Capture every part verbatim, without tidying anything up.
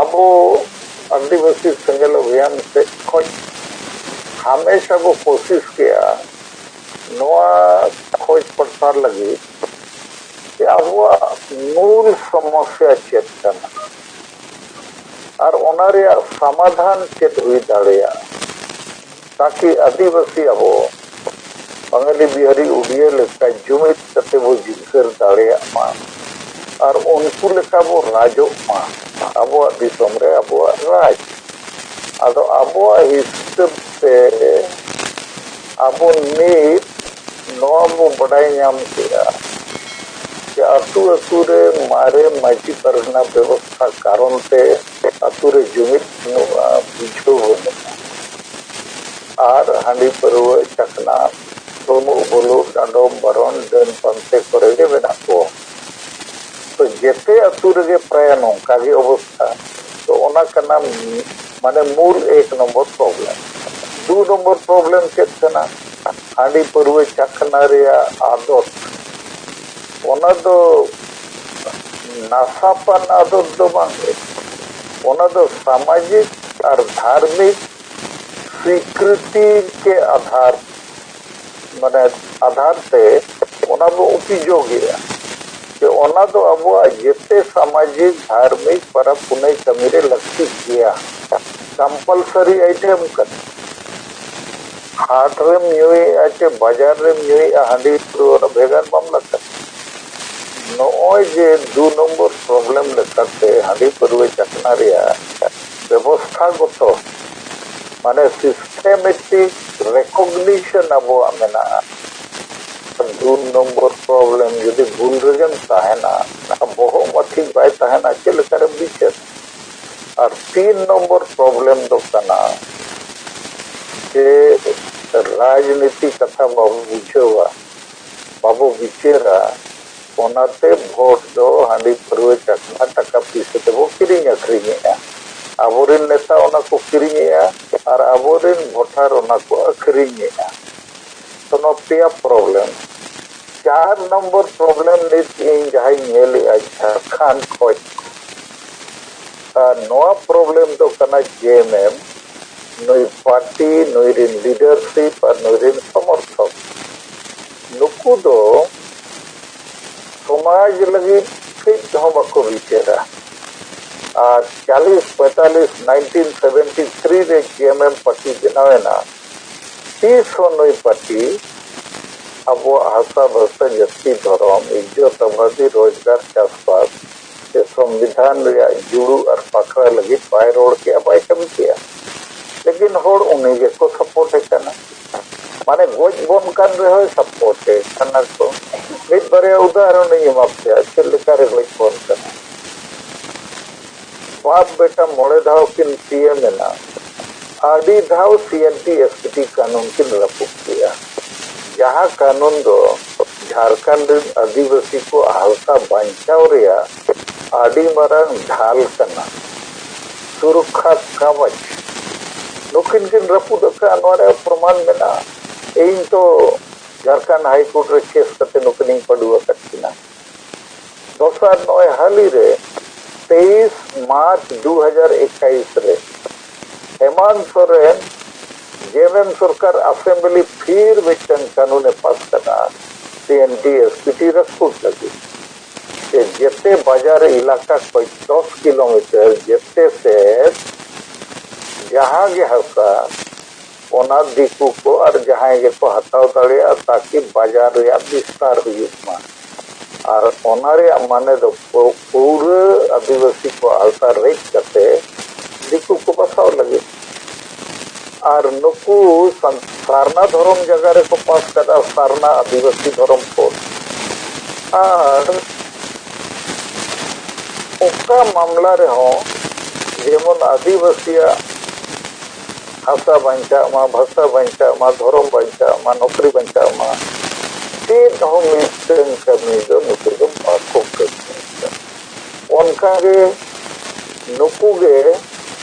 ᱟᱵᱚ ᱟᱹᱫᱤᱵᱟᱹᱥᱤ ᱥᱮᱸᱜᱮᱞ ᱚᱵᱷᱤᱭᱟᱱ ᱥᱮᱫ ᱠᱷᱚᱱ ᱦᱟᱢᱮᱥᱟ ᱵᱚ ᱠᱳᱥᱤᱥ ᱠᱮᱜᱼᱟ ᱱᱚᱣᱟ ᱠᱷᱚᱡᱽ ᱯᱟᱲᱛᱟᱞ ᱞᱟᱹᱜᱤᱫ ᱡᱮ ᱟᱵᱚᱣᱟᱜ ᱢᱩᱞ ᱥᱚᱢᱚᱥᱥᱟ ᱪᱮᱫ ᱠᱟᱱᱟ ᱟᱨ ᱚᱱᱟ ᱨᱮᱭᱟᱜ ᱥᱚᱢᱟᱫᱷᱟᱱ ᱪᱮᱫ ᱦᱩᱭ ᱫᱟᱲᱮᱭᱟᱜᱼᱟ, ᱛᱟᱠᱤ ᱟᱹᱫᱤᱵᱟᱹᱥᱤ ᱟᱵᱚ ᱵᱟঙᱟᱞᱤ ᱵᱤᱦᱟᱨᱤ ᱩᱰᱤᱭᱟᱹ ᱞᱮᱠᱟ ᱡᱩᱢᱤᱫ ᱠᱟᱛᱮ ᱵᱚ ᱡᱤᱛᱠᱟᱹᱨ ᱫᱟᱲᱮᱭᱟᱜ ᱢᱟ ᱟᱨ ᱩᱱᱠᱩ ᱞᱮᱠᱟ ᱵᱚ ᱨᱟᱡᱚᱜ ᱢᱟ ᱟᱵᱚᱣᱟᱜ ᱫᱤᱥᱚᱢ ᱨᱮ ᱟᱵᱚᱣᱟᱜ ᱨᱟᱡᱽ᱾ ᱟᱫᱚ ᱟᱵᱚᱣᱟᱜ ᱦᱤᱥᱟᱹᱵ ᱛᱮ ᱟᱵᱚ ᱱᱤᱛ ᱱᱚᱣᱟ ᱵᱚ ᱵᱟᱰᱟᱭ ᱧᱟᱢ ᱠᱮᱫᱼᱟ ᱡᱮ ᱟᱹᱛᱩ ᱟᱹᱛᱩ ᱨᱮ ᱢᱟᱨᱮ ᱢᱟᱹᱡᱷᱤ ᱯᱟᱨᱜᱟᱱᱟ ᱵᱮᱵᱚᱥᱛᱷᱟ ᱠᱟᱨᱚᱱ ᱛᱮ ᱟᱹᱛᱩ ᱨᱮ ᱡᱩᱢᱤᱫ ᱵᱟᱹᱱᱩᱜᱼᱟ, ᱵᱩᱡᱷᱟᱹᱣ ᱵᱟᱹᱱᱩᱜᱼᱟ᱾ ᱟᱨ ᱦᱟᱺᱰᱤ ᱯᱟᱹᱨᱣᱟᱹ, ᱪᱟᱠᱷᱱᱟ, ᱨᱩᱢᱩᱜ ᱵᱩᱞᱩᱜ, ᱰᱟᱸᱰᱚᱢ ᱵᱟᱨᱚᱱ, ᱰᱟᱹᱱ ᱯᱟᱱᱛᱮ ᱠᱚᱨᱮ ᱜᱮ ᱢᱮᱱᱟᱜ ᱠᱚᱣᱟ᱾ ᱛᱚ ᱡᱮᱛᱮ ᱟᱹᱛᱩ ᱨᱮᱜᱮ ᱯᱨᱟᱭ ᱱᱚᱝᱠᱟ ᱜᱮ ᱚᱵᱚᱥᱛᱷᱟ᱾ ᱛᱚ ᱚᱱᱟ ᱠᱟᱱᱟ ᱢᱟᱱᱮ ᱢᱩᱞ ᱮᱠ ᱱᱚᱢᱵᱚᱨ ᱯᱨᱚᱵᱞᱮᱢ᱾ ᱫᱩ ᱱᱚᱢᱵᱚᱨ ᱯᱨᱚᱵᱞᱮᱢ ᱪᱮᱫ ᱠᱟᱱᱟ? ᱦᱟᱺᱰᱤ ᱯᱟᱹᱨᱣᱟᱹ ᱪᱟᱠᱷᱱᱟ ᱨᱮᱭᱟᱜ ᱟᱫᱚᱛ᱾ ᱚᱱᱟ ᱫᱚ ᱱᱟᱥᱟᱯᱟᱱ ᱟᱫᱚᱛ ᱫᱚ ᱵᱟᱝ, ᱚᱱᱟ ᱫᱚ ᱥᱟᱢᱟᱡᱤᱠ ᱟᱨ ᱫᱷᱟᱨᱢᱤᱠ ᱥᱤᱠᱨᱤᱛᱤ ᱠᱮ ᱟᱫᱷᱟᱨ, ᱢᱟᱱᱮ ᱟᱫᱷᱟᱨ ᱛᱮ ᱚᱱᱟ ᱵᱚ ᱚᱵᱷᱤᱡᱳᱜᱮᱜᱼᱟ ᱡᱮ ᱚᱱᱟ ᱫᱚ ᱟᱵᱚᱣᱟᱜ ᱡᱮᱛᱮ ᱥᱟᱢᱟᱡᱤᱠ, ᱫᱷᱟᱨᱢᱤᱠ, ᱯᱟᱨᱟᱵᱽ ᱯᱩᱱᱟᱹᱭ ᱠᱟᱹᱢᱤ ᱨᱮ ᱞᱟᱹᱠᱛᱤᱜ ᱜᱮᱭᱟ, ᱠᱚᱢᱯᱟᱞᱥᱟᱨᱤ ᱟᱭᱴᱮᱢ ᱠᱟᱱᱟ᱾ ᱦᱟᱴ ᱨᱮᱢ ᱧᱩᱭᱮᱫᱼᱟ ᱪᱮ ᱵᱟᱡᱟᱨ ᱨᱮᱢ ᱧᱩᱭᱮᱫᱼᱟ, ᱦᱟᱺᱰᱤ ᱯᱟᱹᱨᱣᱟᱹ ᱵᱷᱮᱜᱟᱨ ᱵᱟᱢ ᱞᱟᱜᱟᱜ᱾ ᱱᱚᱜᱼᱚᱭ ᱡᱮ ᱫᱩ ᱱᱚᱢᱵᱚᱨ ᱯᱨᱚᱵᱞᱮᱢ ᱞᱮᱠᱟᱛᱮ ᱦᱟᱺᱰᱤ ᱯᱟᱹᱨᱣᱟᱹ ᱪᱟᱠᱷᱱᱟ ᱨᱮᱭᱟᱜ ᱵᱮᱵᱚᱥᱛᱷᱟ ᱜᱚᱛᱚ, ᱢᱟᱱᱮ systematic recognition ᱟᱵᱚᱣᱟᱜ ᱢᱮᱱᱟᱜᱼᱟ᱾ ᱫᱩ ᱱᱚᱢᱵᱚᱨ ᱯᱨᱚᱵᱞᱮᱢ ᱡᱩᱫᱤ ᱵᱷᱩᱞ ᱨᱮᱜᱮᱢ ᱛᱟᱦᱮᱱᱟ, ᱵᱚᱦᱚᱜ ᱢᱟ ᱴᱷᱤᱠ ᱵᱟᱭ ᱛᱟᱦᱮᱱᱟ, ᱪᱮᱫ ᱞᱮᱠᱟᱨᱮᱢ ᱵᱤᱪᱟᱹᱨ? ᱟᱨ ᱛᱤᱱ ᱱᱚᱢᱵᱚᱨ ᱯᱨᱚᱵᱞᱮᱢ ᱫᱚ ᱠᱟᱱᱟ ᱡᱮ ᱨᱟᱡᱽᱱᱤᱛᱤ ᱠᱟᱛᱷᱟ ᱵᱟᱵᱚ ᱵᱩᱡᱷᱟᱹᱣᱟ, ᱵᱟᱵᱚ ᱵᱤᱪᱟᱹᱨᱟ, ᱚᱱᱟᱛᱮ ᱵᱷᱳᱴ ᱫᱚ ᱦᱟᱺᱰᱤ ᱯᱟᱹᱨᱣᱟᱹ ᱪᱟᱠᱷᱱᱟ ᱴᱟᱠᱟ ᱯᱩᱭᱥᱟᱹ ᱛᱮᱵᱚ ᱠᱤᱨᱤᱧ ᱟᱹᱠᱷᱨᱤᱧᱮᱜᱼᱟ᱾ ᱟᱵᱚᱨᱮᱱ ᱱᱮᱛᱟ ᱚᱱᱟ ᱠᱚ ᱠᱤᱨᱤᱧᱮᱜᱼᱟ ᱟᱨ ᱟᱵᱚᱨᱮᱱ ᱵᱷᱳᱴᱟᱨ ᱚᱱᱟ ᱠᱚ ᱟᱹᱠᱷᱨᱤᱧᱮᱜᱼᱟ᱾ ᱛᱚ ᱱᱚᱣᱟ ᱯᱮᱭᱟ ᱯᱨᱚᱵᱞᱮᱢ᱾ ᱪᱟᱨ ᱱᱚᱢᱵᱚᱨ ᱯᱨᱚᱵᱞᱮᱢ ᱱᱤᱛ ᱤᱧ ᱡᱟᱦᱟᱸᱧ ᱧᱮᱞᱮᱜᱼᱟ ᱡᱷᱟᱲᱠᱷᱚᱸᱰ ᱠᱷᱚᱡ ᱟᱨ ᱱᱚᱣᱟ ᱯᱨᱚᱵᱞᱮᱢ ᱫᱚ ᱠᱟᱱᱟ ᱡᱮ ᱮᱢ ᱮᱢ, ᱱᱩᱭ ᱯᱟᱨᱴᱤ, ᱱᱩᱭ ᱨᱮᱱ ᱞᱤᱰᱟᱨᱥᱤᱯ ᱟᱨ ᱱᱩᱭ ᱨᱮᱱ ᱥᱚᱢᱚᱨᱛᱷᱚᱠ, ᱱᱩᱠᱩ ᱫᱚ ᱥᱚᱢᱟᱡᱽ ᱞᱟᱹᱜᱤᱫ ᱠᱟᱹᱡ ᱦᱚᱸ ᱵᱟᱠᱚ ᱵᱤᱪᱟᱹᱨᱟ᱾ ᱟᱨ ᱪᱟᱞᱤᱥ ᱯᱚᱸᱭᱛᱟᱞᱤᱥ, ᱱᱟᱭᱤᱱᱴᱤᱱ ᱥᱮᱵᱷᱮᱱᱴᱤ ᱛᱷᱨᱤ ᱨᱮ ᱡᱮ ᱮᱢ ᱮᱢ ᱯᱟᱨᱴᱤ ᱵᱮᱱᱟᱣ ᱮᱱᱟ, ᱛᱤᱥ ᱦᱚᱸ ᱱᱩᱭ ᱯᱟᱨᱴᱤ ᱟᱵᱚᱣᱟᱜ ᱦᱟᱥᱟ ᱵᱷᱟᱥᱟ, ᱡᱟᱹᱛᱤ, ᱫᱷᱚᱨᱚᱢ, ᱤᱡᱽᱡᱚᱛ ᱟᱵᱟᱫᱤ, ᱨᱳᱡᱽᱜᱟᱨ, ᱪᱟᱥᱵᱟᱥ ᱥᱮ ᱥᱚᱝᱵᱤᱫᱷᱟᱱ ᱨᱮᱭᱟᱜ ᱡᱩᱲᱩ ᱟᱨ ᱯᱟᱠᱷᱨᱟ ᱞᱟᱹᱜᱤᱫ ᱵᱟᱭ ᱨᱚᱲ ᱠᱮᱜᱼᱟ, ᱵᱟᱭ ᱠᱟᱹᱢᱤ ᱠᱮᱜᱼᱟ᱾ ᱞᱮᱠᱤᱱ ᱦᱚᱲ ᱩᱱᱤ ᱜᱮᱠᱚ ᱥᱟᱯᱳᱨᱴ ᱮ ᱠᱟᱱᱟ᱾ ᱢᱟᱱᱮ ᱜᱚᱡ ᱵᱚᱱ ᱠᱟᱱ ᱨᱮᱦᱚᱸᱭ ᱥᱟᱯᱳᱨᱴ ᱮ ᱠᱟᱱᱟ ᱠᱚ᱾ ᱢᱤᱫ ᱵᱟᱨᱭᱟ ᱩᱫᱟᱦᱚᱨᱚᱱ ᱤᱧ ᱮᱢᱟ ᱯᱮᱭᱟ, ᱪᱮᱫ ᱞᱮᱠᱟ ᱨᱮ ᱜᱚᱡ ᱵᱚᱱ ᱠᱟᱱᱟ᱾ ᱵᱟᱯ ᱵᱮᱴᱟ ᱢᱚᱬᱮ ᱫᱷᱟᱣ ᱠᱤᱱ ᱥᱤ ᱮᱢ ᱮᱱᱟ, ᱟᱹᱰᱤ ᱫᱷᱟᱣ ᱥᱤ ᱮᱱ ᱴᱤ ᱮᱥ ᱴᱤ ᱠᱟᱹᱱᱩᱱ ᱠᱤᱱ ᱨᱟᱹᱯᱩᱫ ᱠᱮᱜᱼᱟ, ᱡᱟᱦᱟᱸ ᱠᱟᱹᱱᱩᱱ ᱫᱚ ᱡᱷᱟᱲᱠᱷᱚᱸᱰ ᱨᱮᱱ ᱟᱹᱫᱤᱵᱟᱹᱥᱤ ᱠᱚᱣᱟᱜ ᱦᱟᱥᱟ ᱵᱟᱧᱪᱟᱣ ᱨᱮᱭᱟᱜ ᱟᱹᱰᱤ ᱢᱟᱨᱟᱝ ᱰᱷᱟᱞ ᱠᱟᱱᱟ, ᱥᱩᱨᱚᱠᱠᱷᱟ ᱠᱟᱵᱚᱪ᱾ ᱱᱩᱠᱤᱱ ᱠᱤᱱ ᱨᱟᱹᱯᱩᱫ ᱟᱠᱟᱫᱼᱟ, ᱱᱚᱣᱟ ᱨᱮᱭᱟᱜ ᱯᱨᱚᱢᱟᱱ ᱢᱮᱱᱟᱜᱼᱟ᱾ ᱤᱧ ᱛᱚ ᱡᱷᱟᱲᱠᱷᱚᱸᱰ ᱦᱟᱭ ᱠᱳᱨᱴ ᱨᱮ ᱠᱮᱥ ᱠᱟᱛᱮ ᱱᱩᱠᱤᱱᱤᱧ ᱯᱟᱹᱰᱩ ᱟᱠᱟᱫ ᱠᱤᱱᱟ᱾ ᱫᱚᱥᱟᱨ, ᱱᱚᱜᱼᱚᱭ ᱦᱟᱹᱞᱤ ᱨᱮ ᱛᱮᱭᱤᱥ ᱢᱟᱨᱪ ᱫᱩ ᱦᱟᱡᱟᱨ ᱮᱠᱟᱭᱤᱥ ᱨᱮ ᱦᱮᱢᱟᱱᱛ ᱥᱚᱨᱮᱱ ᱡᱮ ᱮᱢ ᱮᱢ ᱥᱚᱨᱠᱟᱨ ᱟᱥᱮᱢᱵᱞᱤ ᱯᱷᱤᱨ ᱢᱤᱫᱴᱟᱝ ᱠᱟᱹᱱᱩᱱ ᱮ ᱯᱟᱥ ᱠᱟᱫᱟ ᱥᱤ N T S P T ᱨᱟᱹᱯᱩᱫ ᱞᱟᱹᱜᱤᱫ᱾ ᱡᱮ ᱡᱮᱛᱮ ᱵᱟᱡᱟᱨ ᱮᱞᱟᱠᱟ ᱠᱷᱚᱱ ᱫᱚᱥ ᱠᱤᱞᱳᱢᱤᱴᱟᱨ ᱡᱮᱛᱮ ᱥᱮᱫ ᱡᱟᱦᱟᱸ ᱜᱮ ᱦᱟᱥᱟ, ᱚᱱᱟ ᱫᱤᱠᱩ ᱠᱚ ᱟᱨ ᱡᱟᱦᱟᱸᱭ ᱜᱮᱠᱚ ᱦᱟᱛᱟᱣ ᱫᱟᱲᱮᱭᱟᱜᱼᱟ, ᱛᱟᱠᱤ ᱵᱟᱡᱟᱨ ᱨᱮᱭᱟᱜ ᱵᱤᱥᱛᱟᱨ ᱦᱩᱭᱩᱜ ᱢᱟ᱾ ᱟᱨ ᱚᱱᱟ ᱨᱮᱭᱟᱜ ᱢᱟᱱᱮ ᱫᱚ ᱯᱩ-, ᱯᱩᱨᱟᱹ ᱟᱹᱫᱤᱵᱟᱹᱥᱤ ᱠᱚ ᱟᱣᱛᱟ ᱨᱮᱡ ᱠᱟᱛᱮ ᱫᱤᱠᱩ ᱠᱚ ᱵᱟᱥᱟᱣ ᱞᱟᱹᱜᱤᱫ᱾ ᱟᱨ ᱱᱩᱠᱩ ᱥᱟᱨᱱᱟ ᱫᱷᱚᱨᱚᱢ ᱡᱟᱭᱜᱟ ᱨᱮᱠᱚ ᱯᱟᱥ ᱠᱟᱫᱟ ᱥᱟᱨᱱᱟ ᱟᱹᱫᱤᱵᱟᱹᱥᱤ ᱫᱷᱚᱨᱚᱢ ᱠᱳᱰ᱾ ᱟᱨ ᱚᱠᱟ ᱢᱟᱢᱞᱟ ᱨᱮᱦᱚᱸ ᱡᱮᱢᱚᱱ ᱟᱹᱫᱤᱵᱟᱹᱥᱤᱭᱟᱜ ᱦᱟᱥᱟ ᱵᱟᱧᱪᱟᱜ ᱢᱟ, ᱵᱷᱟᱥᱟ ᱵᱟᱧᱪᱟᱜ ᱢᱟ, ᱫᱷᱚᱨᱚᱢ ᱵᱟᱧᱪᱟᱜ ᱢᱟ, ᱱᱚᱠᱨᱤ ᱵᱟᱧᱪᱟᱜ ᱢᱟ, ᱪᱮᱫ ᱦᱚᱸ ᱢᱤᱫᱴᱟᱝ ᱠᱟᱹᱢᱤ ᱫᱚ ᱱᱩᱠᱩ ᱫᱚ ᱵᱟᱠᱚ ᱠᱟᱹᱢᱤᱭᱮᱫᱟ᱾ ᱚᱱᱠᱟᱜᱮ ᱱᱩᱠᱩ ᱜᱮ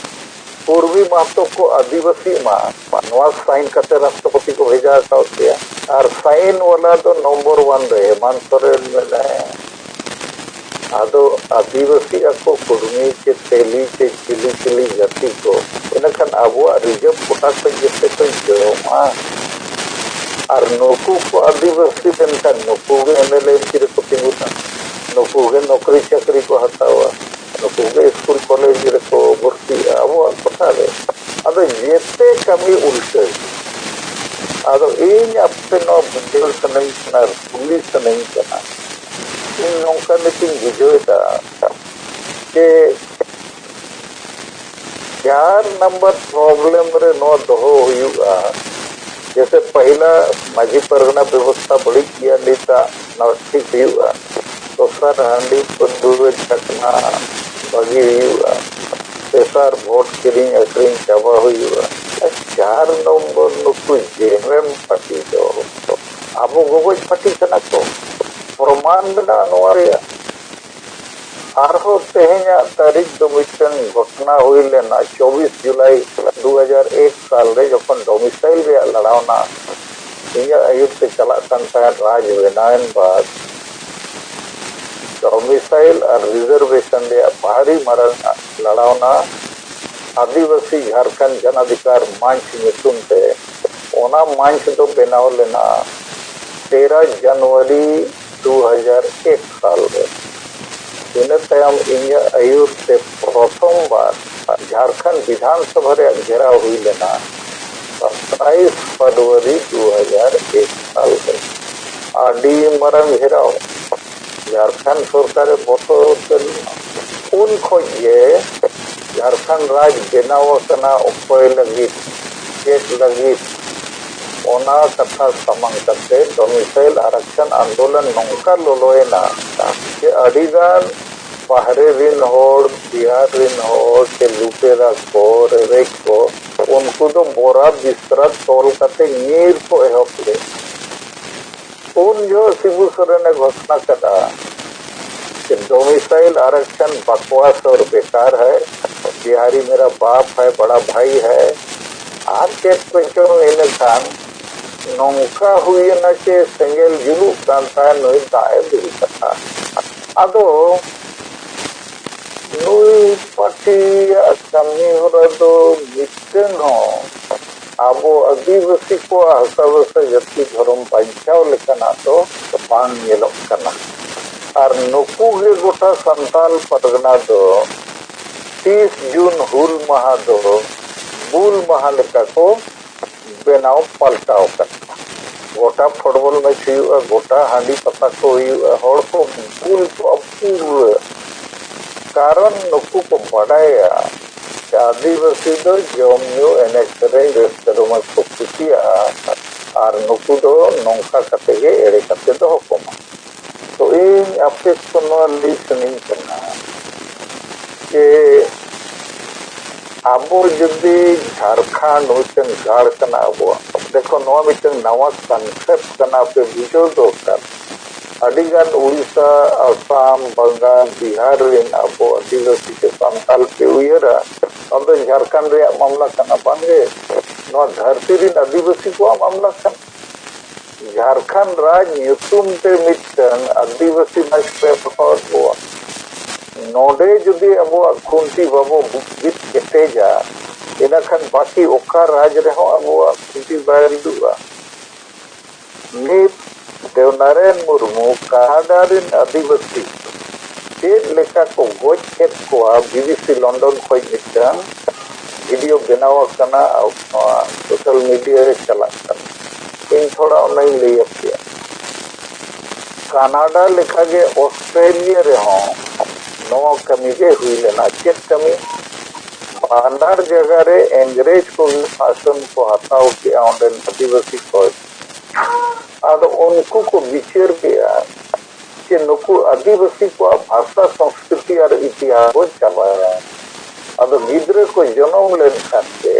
ᱠᱩᱲᱢᱤ ᱢᱟᱦᱛᱚ ᱠᱚ ᱟᱹᱫᱤᱵᱟᱹᱥᱤ ᱢᱟ, ᱱᱚᱣᱟ ᱥᱟᱭᱤᱱ ᱠᱟᱛᱮ ᱨᱟᱥᱴᱨᱚᱯᱚᱛᱤ ᱠᱚ ᱵᱷᱮᱡᱟ ᱟᱠᱟᱫ ᱯᱮᱭᱟ᱾ ᱟᱨ ᱥᱟᱭᱤᱱ ᱣᱟᱞᱟ ᱫᱚ ᱱᱚᱢᱵᱚᱨ ᱚᱣᱟᱱ ᱨᱮ ᱦᱮᱢᱟᱱᱛ ᱥᱚᱨᱮᱱ ᱢᱮᱱᱟᱭᱟ, ᱟᱫᱚ ᱟᱹᱫᱤᱵᱟᱹᱥᱤ ᱟᱠᱚ ᱠᱩᱲᱢᱤ ᱪᱮ ᱛᱮᱞᱤ ᱪᱮ ᱪᱤᱞᱤ ᱪᱤᱞᱤ ᱡᱟᱹᱛᱤ ᱠᱚ, ᱤᱱᱟᱹᱠᱷᱟᱱ ᱟᱵᱚᱣᱟᱜ ᱨᱤᱡᱟᱹᱵᱷ ᱠᱚᱴᱟ ᱠᱷᱚᱱ ᱜᱮᱥᱮ ᱠᱚ ᱡᱚᱢᱟ᱾ ᱟᱨ ᱱᱩᱠᱩ ᱠᱚ ᱟᱹᱫᱤᱵᱟᱹᱥᱤ ᱞᱮᱱᱠᱷᱟᱱ ᱱᱩᱠᱩ ᱜᱮ M L A M P ᱨᱮᱠᱚ ᱛᱤᱸᱜᱩᱱᱟ, ᱱᱩᱠᱩ ᱜᱮ ᱱᱚᱠᱨᱤ ᱪᱟᱹᱠᱨᱤ ᱠᱚ ᱦᱟᱛᱟᱣᱟ, ᱱᱩᱠᱩ ᱜᱮ ᱥᱠᱩᱞ ᱠᱚᱞᱮᱡᱽ ᱨᱮᱠᱚ ᱵᱷᱚᱨᱛᱤᱜᱼᱟ ᱟᱵᱚᱣᱟᱜ ᱠᱚᱴᱷᱟ ᱨᱮ᱾ ᱟᱫᱚ ᱡᱮᱛᱮ ᱠᱟᱹᱢᱤ ᱩᱞᱴᱟᱹ᱾ ᱟᱫᱚ ᱤᱧ ᱟᱯᱮ ᱱᱚᱣᱟ ᱵᱩᱡᱷᱟᱹᱣ ᱥᱟᱱᱟᱧ ᱠᱟᱱᱟ, ᱠᱩᱞᱤ ᱥᱟᱱᱟᱧ ᱠᱟᱱᱟ, ᱤᱧ ᱱᱚᱝᱠᱟ ᱱᱤᱛᱤᱧ ᱵᱩᱡᱷᱟᱹᱣ ᱮᱫᱟ ᱡᱮ ᱪᱟᱨ ᱱᱟᱢᱵᱟᱨ ᱯᱨᱚᱵᱞᱮᱢ ᱨᱮ ᱱᱚᱣᱟ ᱫᱚᱦᱚ ᱦᱩᱭᱩᱜᱼᱟ᱾ ᱡᱮᱥᱮ ᱯᱟᱹᱦᱤᱞᱟ ᱢᱟᱹᱡᱷᱤ ᱯᱟᱨᱜᱟᱱᱟ ᱵᱮᱵᱚᱥᱛᱷᱟ ᱵᱟᱹᱲᱤᱡ ᱜᱮᱭᱟ, ᱱᱤᱛᱟᱜ ᱱᱚᱣᱟ ᱴᱷᱤᱠ ᱦᱩᱭᱩᱜᱼᱟ᱾ ᱫᱚᱥᱟᱨ ᱦᱟᱺᱰᱤ ᱯᱟᱹᱣᱨᱟᱹ ᱪᱷᱟᱠᱱᱟ ᱵᱷᱟᱹᱜᱤ ᱦᱩᱭᱩᱜᱼᱟ᱾ ᱛᱮᱥᱟᱨ ᱵᱷᱳᱴ ᱠᱤᱨᱤᱧ ᱟᱹᱠᱷᱨᱤᱧ ᱪᱟᱵᱟ ᱦᱩᱭᱩᱜᱼᱟ᱾ ᱟᱨ ᱪᱟᱨ ᱱᱚᱢᱵᱚᱨ ᱱᱩᱠᱩ ᱡᱮᱢᱮᱢ ᱯᱟᱹᱴᱤ ᱫᱚ ᱟᱵᱚ ᱜᱚᱜᱚᱡ ᱯᱟᱹᱴᱤ ᱠᱟᱱᱟ ᱠᱚ, ᱯᱨᱚᱢᱟᱱ ᱢᱮᱱᱟᱜᱼᱟ ᱱᱚᱣᱟ ᱨᱮᱭᱟᱜ᱾ ᱟᱨᱦᱚᱸ ᱛᱮᱦᱮᱧᱟᱜ ᱛᱟᱹᱨᱤᱠᱷ ᱫᱚ ᱢᱤᱫᱴᱟᱝ ᱜᱷᱚᱴᱚᱱᱟ ᱦᱩᱭ ᱞᱮᱱᱟ, ᱪᱚᱵᱵᱤᱥ ᱡᱩᱞᱟᱭ ᱫᱩ ᱦᱟᱡᱟᱨ ᱮᱠ ᱥᱟᱞ ᱨᱮ ᱡᱚᱠᱷᱚᱱ ᱰᱚᱢᱤᱥᱟᱭᱤᱞ ᱨᱮᱭᱟᱜ ᱞᱟᱲᱟᱣᱱᱟ ᱤᱧᱟᱹᱜ ᱟᱹᱭᱩᱨ ᱛᱮ ᱪᱟᱞᱟᱜ ᱠᱟᱱ ᱛᱟᱦᱮᱸᱫ ᱨᱟᱡᱽ ᱵᱮᱱᱟᱣᱮᱱ ᱵᱟᱫ ᱰᱚᱢᱤᱥᱟᱭᱤᱞ ᱟᱨ ᱨᱤᱡᱟᱨᱵᱷᱮᱥᱚᱱ ᱨᱮᱭᱟᱜ ᱵᱷᱟᱹᱨᱤ ᱢᱟᱨᱟᱝ ᱞᱟᱲᱟᱣᱱᱟ᱾ ᱟᱹᱫᱤᱵᱟᱹᱥᱤ ᱡᱷᱟᱲᱠᱷᱚᱸᱰ ᱡᱚᱱᱟᱫᱷᱤᱠᱟᱨ ᱢᱚᱧᱪ ᱧᱩᱛᱩᱢ ᱛᱮ ᱚᱱᱟ ᱢᱚᱧᱪ ᱫᱚ ᱵᱮᱱᱟᱣ ᱞᱮᱱᱟ ᱛᱮᱨᱚ ᱡᱟᱱᱩᱣᱟᱨᱤ ᱫᱩ ᱦᱟᱡᱟᱨ ᱮᱠ ᱥᱟᱞ ᱨᱮ᱾ ᱤᱱᱟᱹ ᱛᱟᱭᱚᱢ ᱤᱧᱟᱹᱜ ᱟᱹᱭᱩᱨ ᱛᱮ ᱯᱨᱚᱛᱷᱚᱢ ᱵᱟᱨ ᱡᱷᱟᱲᱠᱷᱚᱸᱰ ᱵᱤᱫᱷᱟᱱ ᱥᱚᱵᱷᱟ ᱨᱮᱭᱟᱜ ᱜᱷᱮᱨᱟᱣ ᱦᱩᱭ ᱞᱮᱱᱟ ᱥᱟᱛᱟᱭᱤᱥ ᱯᱷᱮᱵᱽᱨᱩᱣᱟᱨᱤ ᱫᱩ ᱦᱟᱡᱟᱨ ᱮᱠ ᱥᱟᱞ ᱨᱮ᱾ ᱟᱹᱰᱤ ᱢᱟᱨᱟᱝ ᱜᱷᱮᱨᱟᱣ ᱡᱷᱟᱲᱠᱷᱚᱸᱰ ᱥᱚᱨᱠᱟᱨᱮ ᱵᱚᱛᱚᱨ ᱩᱛᱟᱹᱨ ᱞᱮᱱᱟ᱾ ᱩᱱ ᱠᱷᱚᱱ ᱜᱮ ᱡᱷᱟᱲᱠᱷᱚᱸᱰ ᱨᱟᱡᱽ ᱵᱮᱱᱟᱣ ᱟᱠᱟᱱᱟ ᱚᱠᱚᱭ ᱞᱟᱹᱜᱤᱫ, ᱪᱮᱫ ᱞᱟᱹᱜᱤᱫ, ᱚᱱᱟ ᱠᱟᱛᱷᱟ ᱥᱟᱢᱟᱝ ᱠᱟᱛᱮ ᱰᱚᱢᱤᱥᱟᱭᱤᱞ ᱟᱨᱟᱠᱥᱚᱱ ᱟᱱᱫᱳᱞᱚᱱ ᱱᱚᱝᱠᱟ ᱞᱚᱞᱚᱭᱮᱱᱟ ᱡᱮ ᱟᱹᱰᱤᱜᱟᱱ ᱵᱟᱦᱨᱮ ᱨᱤᱱ ᱦᱚᱲ, ᱵᱤᱦᱟᱨ ᱨᱤᱱ ᱦᱚᱲ ᱥᱮ ᱞᱩᱴᱮᱨᱟ ᱠᱚ, ᱨᱮᱨᱮᱡ ᱠᱚ, ᱩᱱᱠᱩ ᱫᱚ ᱵᱚᱨᱟ ᱵᱤᱥᱛᱨᱟ ᱛᱚᱞ ᱠᱟᱛᱮ ᱧᱤᱨ ᱠᱚ ᱮᱦᱚᱵ ᱞᱮᱫ᱾ ᱩᱱ ᱡᱚᱦᱚᱜ ᱥᱤᱵᱩ ᱥᱚᱨᱮᱱᱮ ᱜᱷᱳᱥᱱᱟ ᱠᱮᱫᱟ ᱡᱮ ᱰᱚᱢᱤᱥᱟᱭᱤᱞ ᱟᱨᱟᱠᱥᱚᱱ ᱵᱟᱠᱣᱟᱥ ᱟᱨ ᱵᱮᱠᱟᱨ ᱦᱟᱭ, ᱵᱤᱦᱟᱨᱤ ᱢᱮᱨᱟ ᱵᱟᱯ ᱦᱟᱭ, ᱵᱟᱲᱟ ᱵᱷᱟᱭ ᱦᱟᱭ, ᱟᱨ ᱪᱮᱫ ᱠᱚᱪᱚᱝ᱾ ᱤᱱᱟᱹ ᱠᱷᱟᱱ ᱱᱚᱝᱠᱟ ᱦᱩᱭᱮᱱᱟ ᱪᱮ ᱥᱮᱸᱜᱮᱞ ᱡᱩᱞᱩᱜ ᱠᱟᱱ ᱛᱟᱦᱮᱸᱫ, ᱱᱩᱭ ᱫᱟᱜ ᱮ ᱫᱩᱞ ᱠᱟᱫᱟ᱾ ᱟᱫᱚ ᱱᱩᱭ ᱯᱟᱹᱴᱷᱤᱭᱟᱜ ᱠᱟᱹᱢᱤ ᱦᱚᱨᱟ ᱫᱚ ᱢᱤᱫᱴᱟᱹᱝ ᱦᱚᱸ ᱟᱵᱚ ᱟᱹᱫᱤᱵᱟᱹᱥᱤ ᱠᱚᱣᱟᱜ ᱦᱟᱥᱟ ᱵᱷᱟᱥᱟ ᱡᱟᱹᱛᱤ ᱫᱷᱚᱨᱚᱢ ᱵᱟᱧᱪᱟᱣ ᱞᱮᱠᱟᱱᱟᱜ ᱫᱚ ᱵᱟᱝ ᱧᱮᱞᱚᱜ ᱠᱟᱱᱟ᱾ ᱟᱨ ᱱᱩᱠᱩ ᱜᱮ ᱜᱚᱴᱟ ᱥᱟᱱᱛᱟᱞ ᱯᱟᱨᱜᱟᱱᱟ ᱫᱚ ᱛᱤᱥ ᱡᱩᱱ ᱦᱩᱞ ᱢᱟᱦᱟ ᱫᱚ ᱵᱩᱞ ᱢᱟᱦᱟ ᱞᱮᱠᱟ ᱠᱚ ᱵᱮᱱᱟᱣ ᱯᱟᱞᱴᱟᱣ ᱠᱟᱱᱟ᱾ ᱜᱚᱴᱟ ᱯᱷᱩᱴᱵᱚᱞ ᱢᱮᱪ ᱦᱩᱭᱩᱜᱼᱟ, ᱜᱚᱴᱟ ᱦᱟᱺᱰᱤ ᱯᱟᱛᱟ ᱠᱚ ᱦᱩᱭᱩᱜᱼᱟ, ᱦᱚᱲ ᱠᱚ ᱵᱩᱞ ᱠᱚᱜᱼᱟ ᱯᱩᱨᱟᱹ᱾ ᱠᱟᱨᱚᱱ ᱱᱩᱠᱩ ᱠᱚ ᱵᱟᱰᱟᱭᱟ ᱡᱮ ᱟᱹᱫᱤᱵᱟᱹᱥᱤ ᱫᱚ ᱡᱚᱢ ᱧᱩ, ᱮᱱᱮᱡ ᱥᱮᱨᱮᱧ, ᱨᱟᱹᱥᱠᱟᱹ ᱨᱚᱢᱚᱡᱽ ᱠᱚ ᱠᱩᱥᱤᱭᱟᱜᱼᱟ, ᱟᱨ ᱱᱩᱠᱩ ᱫᱚ ᱱᱚᱝᱠᱟ ᱠᱟᱛᱮ ᱜᱮ ᱮᱲᱮ ᱠᱟᱛᱮ ᱫᱚᱦᱚ ᱠᱚᱢᱟ᱾ ᱛᱚ ᱤᱧ ᱟᱯᱮ ᱠᱚ ᱱᱚᱣᱟ ᱞᱟᱹᱭ ᱥᱟᱱᱟᱧ ᱠᱟᱱᱟ ᱡᱮ ᱟᱵᱚ ᱡᱩᱫᱤ ᱡᱷᱟᱲᱠᱷᱚᱸᱰ ᱢᱤᱫᱴᱟᱝ ᱜᱟᱲ ᱠᱟᱱᱟ ᱟᱵᱚᱣᱟᱜ, ᱫᱮᱠᱷᱚ ᱱᱚᱣᱟ ᱢᱤᱫᱴᱟᱝ ᱱᱟᱣᱟ concept ᱠᱟᱱᱟ, ᱟᱯᱮ ᱵᱩᱡᱷᱟᱹᱣ ᱫᱚᱨᱠᱟᱨ᱾ ᱟᱹᱰᱤᱜᱟᱱ ᱩᱲᱤᱥᱥᱟ, ᱟᱥᱟᱢ, ᱵᱟᱝᱜᱟᱞ, ᱵᱤᱦᱟᱨ ᱨᱮᱱ ᱟᱵᱚ ᱟᱹᱫᱤᱵᱟᱹᱥᱤ ᱥᱮ ᱥᱟᱱᱛᱟᱞ ᱯᱮ ᱩᱭᱦᱟᱹᱨᱟ, ᱱᱚᱣᱟ ᱫᱚ ᱡᱷᱟᱲᱠᱷᱚᱸᱰ ᱨᱮᱭᱟᱜ ᱢᱟᱢᱞᱟ ᱠᱟᱱᱟ, ᱵᱟᱝᱜᱮ? ᱱᱚᱣᱟ ᱫᱷᱟᱹᱨᱛᱤ ᱨᱮᱱ ᱟᱹᱫᱤᱵᱟᱹᱥᱤ ᱠᱚᱣᱟᱜ ᱢᱟᱢᱞᱟ ᱠᱟᱱᱟ᱾ ᱡᱷᱟᱲᱠᱷᱚᱸᱰ ᱨᱟᱡᱽ ᱧᱩᱛᱩᱢ ᱛᱮ ᱢᱤᱫᱴᱟᱝ ᱟᱹᱫᱤᱵᱟᱹᱥᱤ ᱨᱟᱡᱽ ᱠᱚ ᱮᱛᱚᱦᱚᱵ ᱠᱚᱣᱟ᱾ ᱱᱚᱰᱮ ᱡᱩᱫᱤ ᱟᱵᱚᱣᱟᱜ ᱠᱷᱩᱱᱴᱤ ᱵᱟᱵᱚ ᱵᱤᱫ ᱠᱮᱴᱮᱡᱟ, ᱤᱱᱟᱹᱠᱷᱟᱱ ᱵᱟᱹᱠᱤ ᱚᱠᱟ ᱨᱟᱡᱽ ᱨᱮᱦᱚᱸ ᱟᱵᱚᱣᱟᱜ ᱠᱷᱩᱱᱴᱤ ᱵᱟᱭ ᱵᱤᱫᱩᱜᱼᱟ᱾ ᱱᱤᱛ ᱫᱮᱵᱽᱱᱟᱨᱟᱭᱚᱱ ᱢᱩᱨᱢᱩ ᱠᱟᱱᱟᱰᱟ ᱨᱮᱱ ᱟᱹᱫᱤᱵᱟᱹᱥᱤ ᱪᱮᱫ ᱞᱮᱠᱟ ᱠᱚ ᱜᱚᱡ ᱮᱫ ᱠᱚᱣᱟ, ᱵᱤᱵᱤᱥᱤ ᱞᱚᱱᱰᱚᱱ ᱠᱷᱚᱱ ᱢᱤᱫᱴᱟᱝ ᱵᱷᱤᱰᱤᱭᱳ ᱵᱮᱱᱟᱣ ᱟᱠᱟᱱᱟ, ᱱᱚᱣᱟ ᱥᱳᱥᱟᱞ ᱢᱤᱰᱤᱭᱟ ᱨᱮ ᱪᱟᱞᱟᱜ ᱠᱟᱱᱟ᱾ ᱤᱧ ᱛᱷᱚᱲᱟ ᱚᱱᱟᱧ ᱞᱟᱹᱭ ᱟᱯᱮᱭᱟ᱾ ᱠᱟᱱᱟᱰᱟ ᱞᱮᱠᱟᱜᱮ ᱚᱥᱴᱨᱮᱞᱤᱭᱟ ᱨᱮᱦᱚᱸ ᱱᱚᱣᱟ ᱠᱟᱹᱢᱤ ᱜᱮ ᱦᱩᱭ ᱞᱮᱱᱟ᱾ ᱪᱮᱫ ᱠᱟᱹᱢᱤ? ᱵᱟᱱᱟᱨ ᱡᱟᱭᱜᱟ ᱨᱮ ᱤᱝᱨᱮᱡᱽ ᱠᱚ ᱥᱟᱥᱚᱱ ᱠᱚ ᱦᱟᱛᱟᱣ ᱠᱮᱜᱼᱟ ᱚᱸᱰᱮᱱ ᱟᱹᱫᱤᱵᱟᱹᱥᱤ ᱠᱚ᱾ ᱟᱫᱚ ᱩᱱᱠᱩ ᱠᱚ ᱵᱤᱪᱟᱹᱨ ᱠᱮᱜᱼᱟ ᱡᱮ ᱱᱩᱠᱩ ᱟᱹᱫᱤᱵᱟᱹᱥᱤ ᱠᱚᱣᱟᱜ ᱵᱷᱟᱥᱟ, ᱥᱚᱝᱥᱠᱨᱤᱛᱤ ᱟᱨ ᱤᱛᱤᱦᱟᱥ ᱵᱚ ᱪᱟᱵᱟᱭᱟ᱾ ᱟᱫᱚ ᱜᱤᱫᱽᱨᱟᱹ ᱠᱚ ᱡᱚᱱᱚᱢ ᱞᱮᱱᱠᱷᱟᱱ ᱜᱮ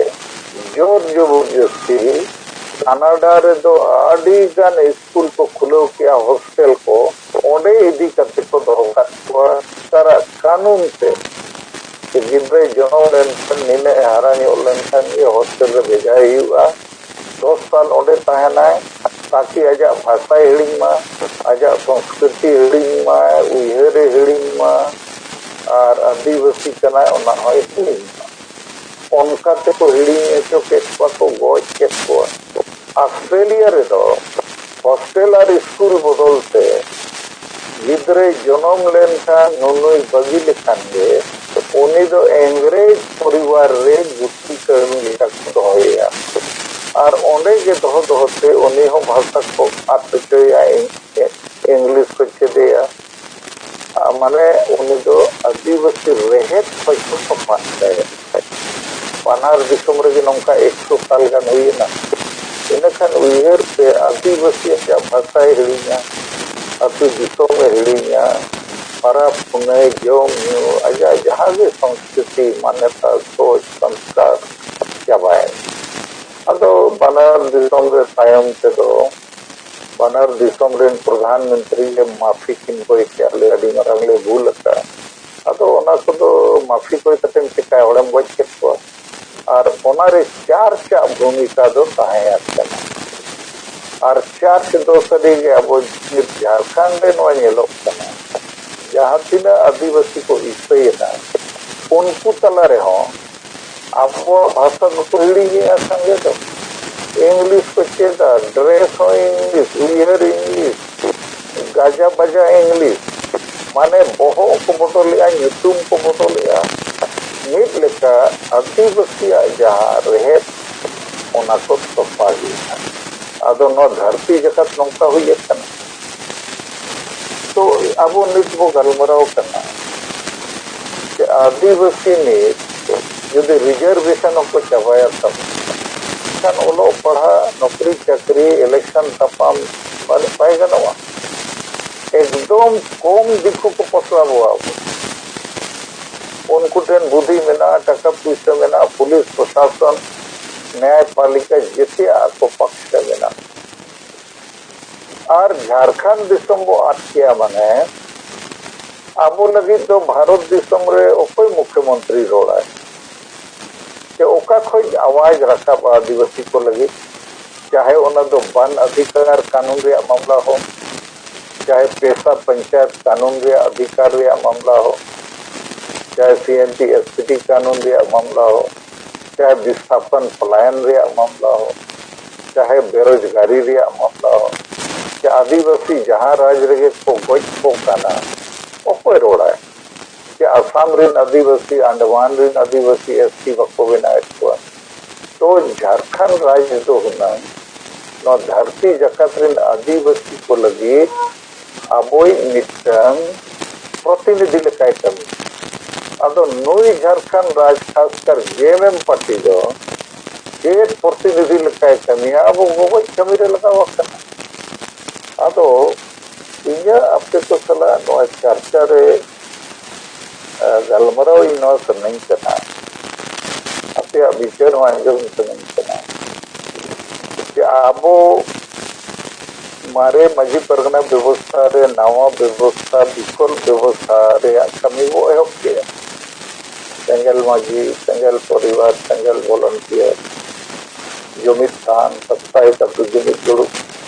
ᱡᱳᱨ ᱡᱚᱵᱚᱨᱫᱚᱥᱛᱤ ᱠᱟᱱᱟᱰᱟ ᱨᱮᱫᱚ ᱟᱹᱰᱤ ᱜᱟᱱ ᱥᱠᱩᱞ ᱠᱚ ᱠᱷᱩᱞᱟᱹᱣ ᱠᱮᱜᱼᱟ, ᱦᱳᱥᱴᱮᱞ ᱠᱚ, ᱚᱸᱰᱮ ᱤᱫᱤ ᱠᱟᱛᱮ ᱠᱚ ᱫᱚᱦᱚ ᱠᱟᱜ ᱠᱚᱣᱟ᱾ ᱥᱚᱨᱠᱟᱨᱟᱜ ᱠᱟᱹᱱᱩᱱ ᱛᱮ ᱡᱮ ᱜᱤᱫᱽᱨᱟᱹᱭ ᱡᱚᱱᱚᱢ ᱞᱮᱱᱠᱷᱟᱱ, ᱱᱤᱱᱟᱹᱜ ᱮ ᱦᱟᱨᱟ ᱧᱚᱜ ᱞᱮᱱᱠᱷᱟᱱ ᱜᱮ ᱦᱳᱥᱴᱮᱞ ᱨᱮ ᱵᱷᱮᱡᱟᱭ ᱦᱩᱭᱩᱜᱼᱟ᱾ ᱫᱚᱥ ᱥᱟᱞ ᱚᱸᱰᱮ ᱛᱟᱦᱮᱱᱟᱭ᱾ ᱛᱟᱠᱤ ᱟᱡᱟᱜ ᱵᱷᱟᱥᱟᱭ ᱦᱤᱲᱤᱧ ᱢᱟ, ᱟᱡᱟᱜ ᱥᱚᱝᱥᱠᱨᱤᱛᱤ ᱦᱤᱲᱤᱧ ᱢᱟᱭ, ᱩᱭᱦᱟᱹᱨᱮ ᱦᱤᱲᱤᱧ ᱢᱟ, ᱟᱨ ᱟᱹᱫᱤᱵᱟᱹᱥᱤ ᱠᱟᱱᱟᱭ ᱚᱱᱟ ᱦᱚᱸᱭ ᱦᱤᱲᱤᱧ ᱢᱟ᱾ ᱚᱱᱠᱟ ᱛᱮᱠᱚ ᱦᱤᱲᱤᱧ ᱦᱚᱪᱚ ᱠᱮᱫ ᱠᱚᱣᱟ ᱠᱚ, ᱜᱚᱡ ᱠᱮᱫ ᱠᱚᱣᱟ᱾ ᱚᱥᱴᱨᱮᱞᱤᱭᱟ ᱨᱮᱫᱚ ᱦᱚᱥᱴᱮᱞ ᱟᱨ ᱥᱠᱩᱞ ᱵᱚᱫᱚᱞ ᱛᱮ ᱜᱤᱫᱽᱨᱟᱹᱭ ᱡᱚᱱᱚᱢ ᱞᱮᱱᱠᱷᱟᱱ ᱱᱩᱱᱩᱭ ᱵᱟᱹᱜᱤ ᱞᱮᱠᱷᱟᱱ ᱜᱮ ᱩᱱᱤ ᱫᱚ ᱤᱝᱨᱮᱡᱽ ᱯᱚᱨᱤᱵᱟᱨ ᱨᱮ ᱜᱩᱛᱤ ᱠᱟᱹᱢᱤ ᱞᱮᱠᱟ ᱠᱚ ᱫᱚᱦᱚᱭᱮᱭᱟ᱾ ᱟᱨ ᱚᱸᱰᱮ ᱜᱮ ᱫᱚᱦᱚ ᱫᱚᱦᱚ ᱛᱮ ᱩᱱᱤ ᱦᱚᱸ ᱵᱷᱟᱥᱟ ᱠᱚ ᱟᱫ ᱦᱚᱪᱚᱭᱮᱭᱟ, ᱤᱝ-, ᱤᱝᱞᱤᱥ ᱠᱚ ᱪᱮᱫᱮᱭᱟ᱾ ᱟᱨ ᱢᱟᱱᱮ ᱩᱱᱤ ᱫᱚ ᱟᱹᱫᱤᱵᱟᱹᱥᱤ ᱨᱮᱦᱮᱫ ᱠᱷᱚᱡ ᱠᱚ ᱛᱚᱯᱟᱜ ᱠᱟᱭᱟ᱾ ᱵᱟᱱᱟᱨ ᱫᱤᱥᱚᱢ ᱨᱮᱜᱮ ᱱᱚᱝᱠᱟ ᱮᱠᱥᱚ ᱥᱟᱞ ᱜᱟᱱ ᱦᱩᱭᱮᱱᱟ᱾ ᱤᱱᱟᱹᱠᱷᱟᱱ ᱩᱭᱦᱟᱹᱨ ᱯᱮ, ᱟᱹᱫᱤᱵᱟᱹᱥᱤ ᱟᱡᱟᱜ ᱵᱷᱟᱥᱟᱭ ᱦᱤᱲᱤᱧᱟ, ᱟᱹᱛᱩ ᱫᱤᱥᱚᱢᱮ ᱦᱤᱲᱤᱧᱟ, ᱯᱟᱨᱟᱵᱽ ᱯᱩᱱᱟᱹᱭ, ᱡᱚᱢ ᱧᱩ, ᱟᱡᱟᱜ ᱡᱟᱦᱟᱸ ᱜᱮ ᱥᱚᱝᱥᱠᱨᱤᱛᱤ, ᱢᱟᱱᱮᱛᱟ, ᱥᱚᱪ, ᱥᱚᱝᱥᱠᱟᱨ ᱪᱟᱵᱟᱭᱮᱱᱟ᱾ ᱟᱫᱚ ᱵᱟᱱᱟᱨ ᱫᱤᱥᱚᱢ ᱨᱮ ᱛᱟᱭᱚᱢ ᱛᱮᱫᱚ ᱵᱟᱱᱟᱨ ᱫᱤᱥᱚᱢ ᱨᱮᱱ ᱯᱨᱚᱫᱷᱟᱱ ᱢᱚᱱᱛᱨᱤ ᱞᱮ ᱢᱟᱹᱯᱷᱤ ᱠᱤᱱ ᱠᱚᱭ ᱠᱮᱫ ᱞᱮ, ᱟᱹᱰᱤ ᱢᱟᱨᱟᱝ ᱞᱮ ᱵᱷᱩᱞ ᱟᱠᱟᱫᱼᱟ᱾ ᱟᱫᱚ ᱚᱱᱟ ᱠᱚᱫᱚ ᱢᱟᱹᱯᱷᱤ ᱠᱚᱭ ᱠᱟᱛᱮᱢ ᱪᱮᱠᱟᱭᱟ, ᱦᱚᱲᱮᱢ ᱜᱚᱡ ᱠᱮᱫ ᱠᱚᱣᱟ᱾ ᱟᱨ ᱚᱱᱟᱨᱮ ᱪᱟᱨᱪ ᱟᱜ ᱵᱷᱩᱢᱤᱠᱟ ᱫᱚ ᱛᱟᱦᱮᱸ ᱟᱠᱟᱱᱟ᱾ ᱟᱨ ᱪᱟᱨᱪ ᱫᱚ ᱥᱟᱹᱨᱤᱜᱮ ᱟᱵᱚ ᱱᱤᱛ ᱡᱷᱟᱲᱠᱷᱚᱸᱰ ᱨᱮ ᱱᱚᱣᱟ ᱧᱮᱞᱚᱜ ᱠᱟᱱᱟ, ᱡᱟᱦᱟᱸ ᱛᱤᱱᱟᱹᱜ ᱟᱹᱫᱤᱵᱟᱹᱥᱤ ᱠᱚ ᱤᱥᱟᱹᱭᱮᱱᱟ, ᱩᱱᱠᱩ ᱛᱟᱞᱟ ᱨᱮᱦᱚᱸ ᱟᱵᱚᱣᱟᱜ ᱵᱷᱟᱥᱟ ᱫᱚᱠᱚ ᱦᱤᱲᱤᱧᱮᱜᱼᱟ ᱥᱟᱸᱜᱮ ᱫᱚ᱾ ᱤᱝᱞᱤᱥ ᱠᱚ ᱪᱮᱫᱟ, ᱰᱨᱮᱥ ᱦᱚᱸ ᱤᱝᱞᱤᱥ, ᱩᱭᱦᱟᱹᱨ ᱤᱝᱞᱤᱥ, ᱜᱟᱡᱟ ᱵᱟᱡᱟ ᱤᱝᱞᱤᱥ, ᱢᱟᱱᱮ ᱵᱚᱦᱚᱜ ᱠᱚ ᱵᱚᱫᱚᱞᱮᱜᱼᱟ, ᱧᱩᱛᱩᱢ ᱠᱚ ᱵᱚᱫᱚᱞᱮᱜᱼᱟ᱾ ᱢᱤᱫ ᱞᱮᱠᱟ ᱟᱹᱫᱤᱵᱟᱹᱥᱤᱭᱟᱜ ᱡᱟᱦᱟᱸ ᱨᱮᱦᱮᱫ, ᱚᱱᱟ ᱠᱚ ᱛᱚᱯᱟᱜᱮᱜᱼᱟ᱾ ᱟᱫᱚ ᱱᱚᱣᱟ ᱫᱷᱟᱹᱨᱛᱤ ᱡᱟᱠᱟᱛ ᱱᱚᱝᱠᱟ ᱦᱩᱭ ᱟᱠᱟᱱᱟ᱾ ᱛᱚ ᱟᱵᱚ ᱱᱤᱛ ᱵᱚ ᱜᱟᱞᱢᱟᱨᱟᱣ ᱠᱟᱱᱟ ᱡᱮ ᱟᱹᱫᱤᱵᱟᱹᱥᱤ ᱱᱤᱛ ᱡᱩᱫᱤ ᱨᱤᱡᱟᱨᱵᱷᱮᱥᱚᱱ ᱦᱚᱸᱠᱚ ᱪᱟᱵᱟᱭᱟ ᱛᱟᱵᱚᱱ, ᱮᱱᱠᱷᱟᱱ ᱚᱞᱚᱜ ᱯᱟᱲᱦᱟᱜ, ᱱᱚᱠᱨᱤ ᱪᱟᱹᱠᱨᱤ, ᱤᱞᱮᱠᱥᱚᱱ ᱛᱟᱯᱟᱢ ᱵᱟᱭ, ᱵᱟᱭ ᱜᱟᱱᱚᱜᱼᱟ᱾ ᱮᱠᱫᱚᱢ ᱠᱚᱢ ᱫᱤᱠᱩ ᱠᱚ ᱯᱚᱥᱲᱟ ᱵᱚᱣᱟ ᱟᱵᱚ᱾ ᱩᱱᱠᱩ ᱴᱷᱮᱱ ᱵᱩᱫᱷᱤ ᱢᱮᱱᱟᱜᱼᱟ, ᱴᱟᱠᱟ ᱯᱩᱭᱥᱟᱹ ᱢᱮᱱᱟᱜᱼᱟ, ᱯᱩᱞᱤᱥ ᱯᱨᱚᱥᱟᱥᱚᱱ, ᱱᱮᱭᱟᱭ ᱯᱟᱞᱤᱠᱟ, ᱡᱮᱛᱮᱭᱟᱜ ᱟᱠᱚ ᱯᱟᱠᱥᱮ ᱢᱮᱱᱟᱜᱼᱟ᱾ ᱟᱨ ᱡᱷᱟᱲᱠᱷᱚᱸᱰ ᱫᱤᱥᱚᱢ ᱵᱚ ᱟᱫ ᱠᱮᱭᱟ, ᱢᱟᱱᱮ ᱟᱵᱚ ᱞᱟᱹᱜᱤᱫ ᱫᱚ ᱵᱷᱟᱨᱚᱛ ᱫᱤᱥᱚᱢ ᱨᱮ ᱚᱠᱚᱭ ᱢᱩᱠᱷᱭᱚᱢᱚᱱᱛᱨᱤ ᱨᱚᱲᱟᱭ? ᱥᱮ ᱚᱠᱟ ᱠᱷᱚᱡ ᱟᱣᱟᱡ ᱨᱟᱠᱟᱵᱼᱟ ᱟᱹᱫᱤᱵᱟᱹᱥᱤ ᱠᱚ ᱞᱟᱹᱜᱤᱫ? ᱪᱟᱦᱮ ᱚᱱᱟ ᱫᱚ ᱵᱟᱱ ᱚᱫᱷᱤᱠᱟᱨ ᱠᱟᱹᱱᱩᱱ ᱨᱮᱭᱟᱜ ᱢᱟᱢᱞᱟ ᱦᱳ, ᱪᱟᱦᱮ ᱯᱮᱥᱟ ᱯᱚᱧᱪᱟᱭᱮᱛ ᱠᱟᱹᱱᱩᱱ ᱨᱮᱭᱟᱜ ᱚᱫᱷᱤᱠᱟᱨ ᱨᱮᱭᱟᱜ ᱢᱟᱢᱞᱟ ᱦᱳ, ᱪᱟᱦᱮ ᱥᱤ ᱮᱱ ᱴᱤ ᱮᱥ ᱴᱤ ᱠᱟᱹᱱᱩᱱ ᱨᱮᱭᱟᱜ ᱢᱟᱢᱞᱟ ᱦᱳ, ᱪᱟᱦᱮ ᱵᱤᱥᱛᱷᱟᱯᱚᱱ ᱯᱚᱞᱟᱭᱚᱱ ᱨᱮᱭᱟᱜ ᱢᱟᱢᱞᱟ ᱦᱳ, ᱪᱟᱦᱮ ᱵᱮᱨᱳᱡᱽᱜᱟᱨᱤ ᱨᱮᱭᱟᱜ ᱢᱟᱢᱞᱟ ᱦᱳ, ᱪᱮ ᱟᱹᱫᱤᱵᱟᱹᱥᱤ ᱡᱟᱦᱟᱸ ᱨᱟᱡᱽ ᱨᱮᱜᱮ ᱠᱚ ᱜᱚᱡ ᱠᱚ ᱠᱟᱱᱟ, ᱚᱠᱚᱭ ᱨᱚᱲᱟᱭ? ᱪᱮ ᱟᱥᱟᱢ ᱨᱮᱱ ᱟᱹᱫᱤᱵᱟᱹᱥᱤ, ᱟᱱᱰᱟᱢᱟᱱ ᱨᱮᱱ ᱟᱹᱫᱤᱵᱟᱹᱥᱤ ᱮᱥ ᱴᱤ ᱵᱟᱠᱚ ᱵᱮᱱᱟᱣᱮᱫ ᱠᱚᱣᱟ? ᱛᱚ ᱡᱷᱟᱲᱠᱷᱚᱸᱰ ᱨᱟᱡᱽ ᱫᱚ ᱦᱩᱱᱟᱹᱝ ᱱᱚᱣᱟ ᱫᱷᱟᱹᱨᱛᱤ ᱡᱟᱠᱟᱛ ᱨᱮᱱ ᱟᱹᱫᱤᱵᱟᱹᱥᱤ ᱠᱚ ᱞᱟᱹᱜᱤᱫ ᱟᱵᱚᱭᱤᱡ ᱢᱤᱫᱴᱟᱝ ᱯᱨᱚᱛᱤᱱᱤᱫᱷᱤ ᱞᱮᱠᱟᱭ ᱠᱟᱹᱢᱤ᱾ ᱟᱫᱚ ᱱᱩᱭ ᱡᱷᱟᱲᱠᱷᱚᱸᱰ ᱨᱟᱡᱽ, ᱠᱷᱟᱥᱠᱟᱨ ᱡᱮ ᱮᱢ ᱮᱢ ᱯᱟᱨᱴᱤ ᱫᱚ ᱪᱮᱫ ᱯᱨᱚᱛᱤᱱᱤᱫᱷᱤ ᱞᱮᱠᱟᱭ ᱠᱟᱹᱢᱤᱭᱟ? ᱟᱵᱚ ᱜᱚᱜᱚᱡ ᱠᱟᱹᱢᱤ ᱨᱮ ᱞᱟᱜᱟᱣ ᱟᱠᱟᱱᱟ᱾ ᱟᱫᱚ ᱤᱧᱟᱹᱜ ᱟᱯᱮ ᱠᱚ ᱥᱟᱞᱟᱜ ᱱᱚᱣᱟ ᱪᱟᱨᱪᱟ ᱨᱮ, ᱮ, ᱜᱟᱞᱢᱟᱨᱟᱣ ᱤᱧ ᱱᱚᱣᱟ ᱥᱟᱱᱟᱧ ᱠᱟᱱᱟ, ᱟᱯᱮᱭᱟᱜ ᱵᱤᱪᱟᱹᱨ ᱦᱚᱸ ᱟᱸᱡᱚᱢ ᱥᱟᱱᱟᱧ ᱠᱟᱱᱟ ᱡᱮ ᱟᱵᱚ ᱢᱟᱨᱮ ᱢᱟᱹᱡᱷᱤ ᱯᱟᱨᱜᱟᱱᱟ ᱵᱮᱵᱚᱥᱛᱷᱟ ᱨᱮ ᱱᱟᱣᱟ ᱵᱮᱵᱚᱥᱛᱷᱟ, ᱵᱤᱠᱚᱞ ᱵᱮᱵᱚᱥᱛᱷᱟ ᱨᱮᱭᱟᱜ ᱠᱟᱹᱢᱤ ᱵᱚ ᱮᱦᱚᱵ ᱠᱮᱫᱼᱟ᱾ ᱥᱮᱸᱜᱮᱞ ᱢᱟᱹᱡᱷᱤ, ᱥᱮᱸᱜᱮᱞ ᱯᱚᱨᱤᱵᱟᱨ, ᱥᱮᱸᱜᱮᱞ ᱵᱷᱚᱞᱚᱱᱴᱤᱭᱟᱨ, ᱡᱩᱢᱤᱫ ᱛᱟᱦᱮᱱ, ᱥᱟᱯᱛᱟᱦᱤᱠ ᱟᱹᱛᱩ ᱡᱩᱢᱤᱫ ᱫᱩᱲᱩᱵ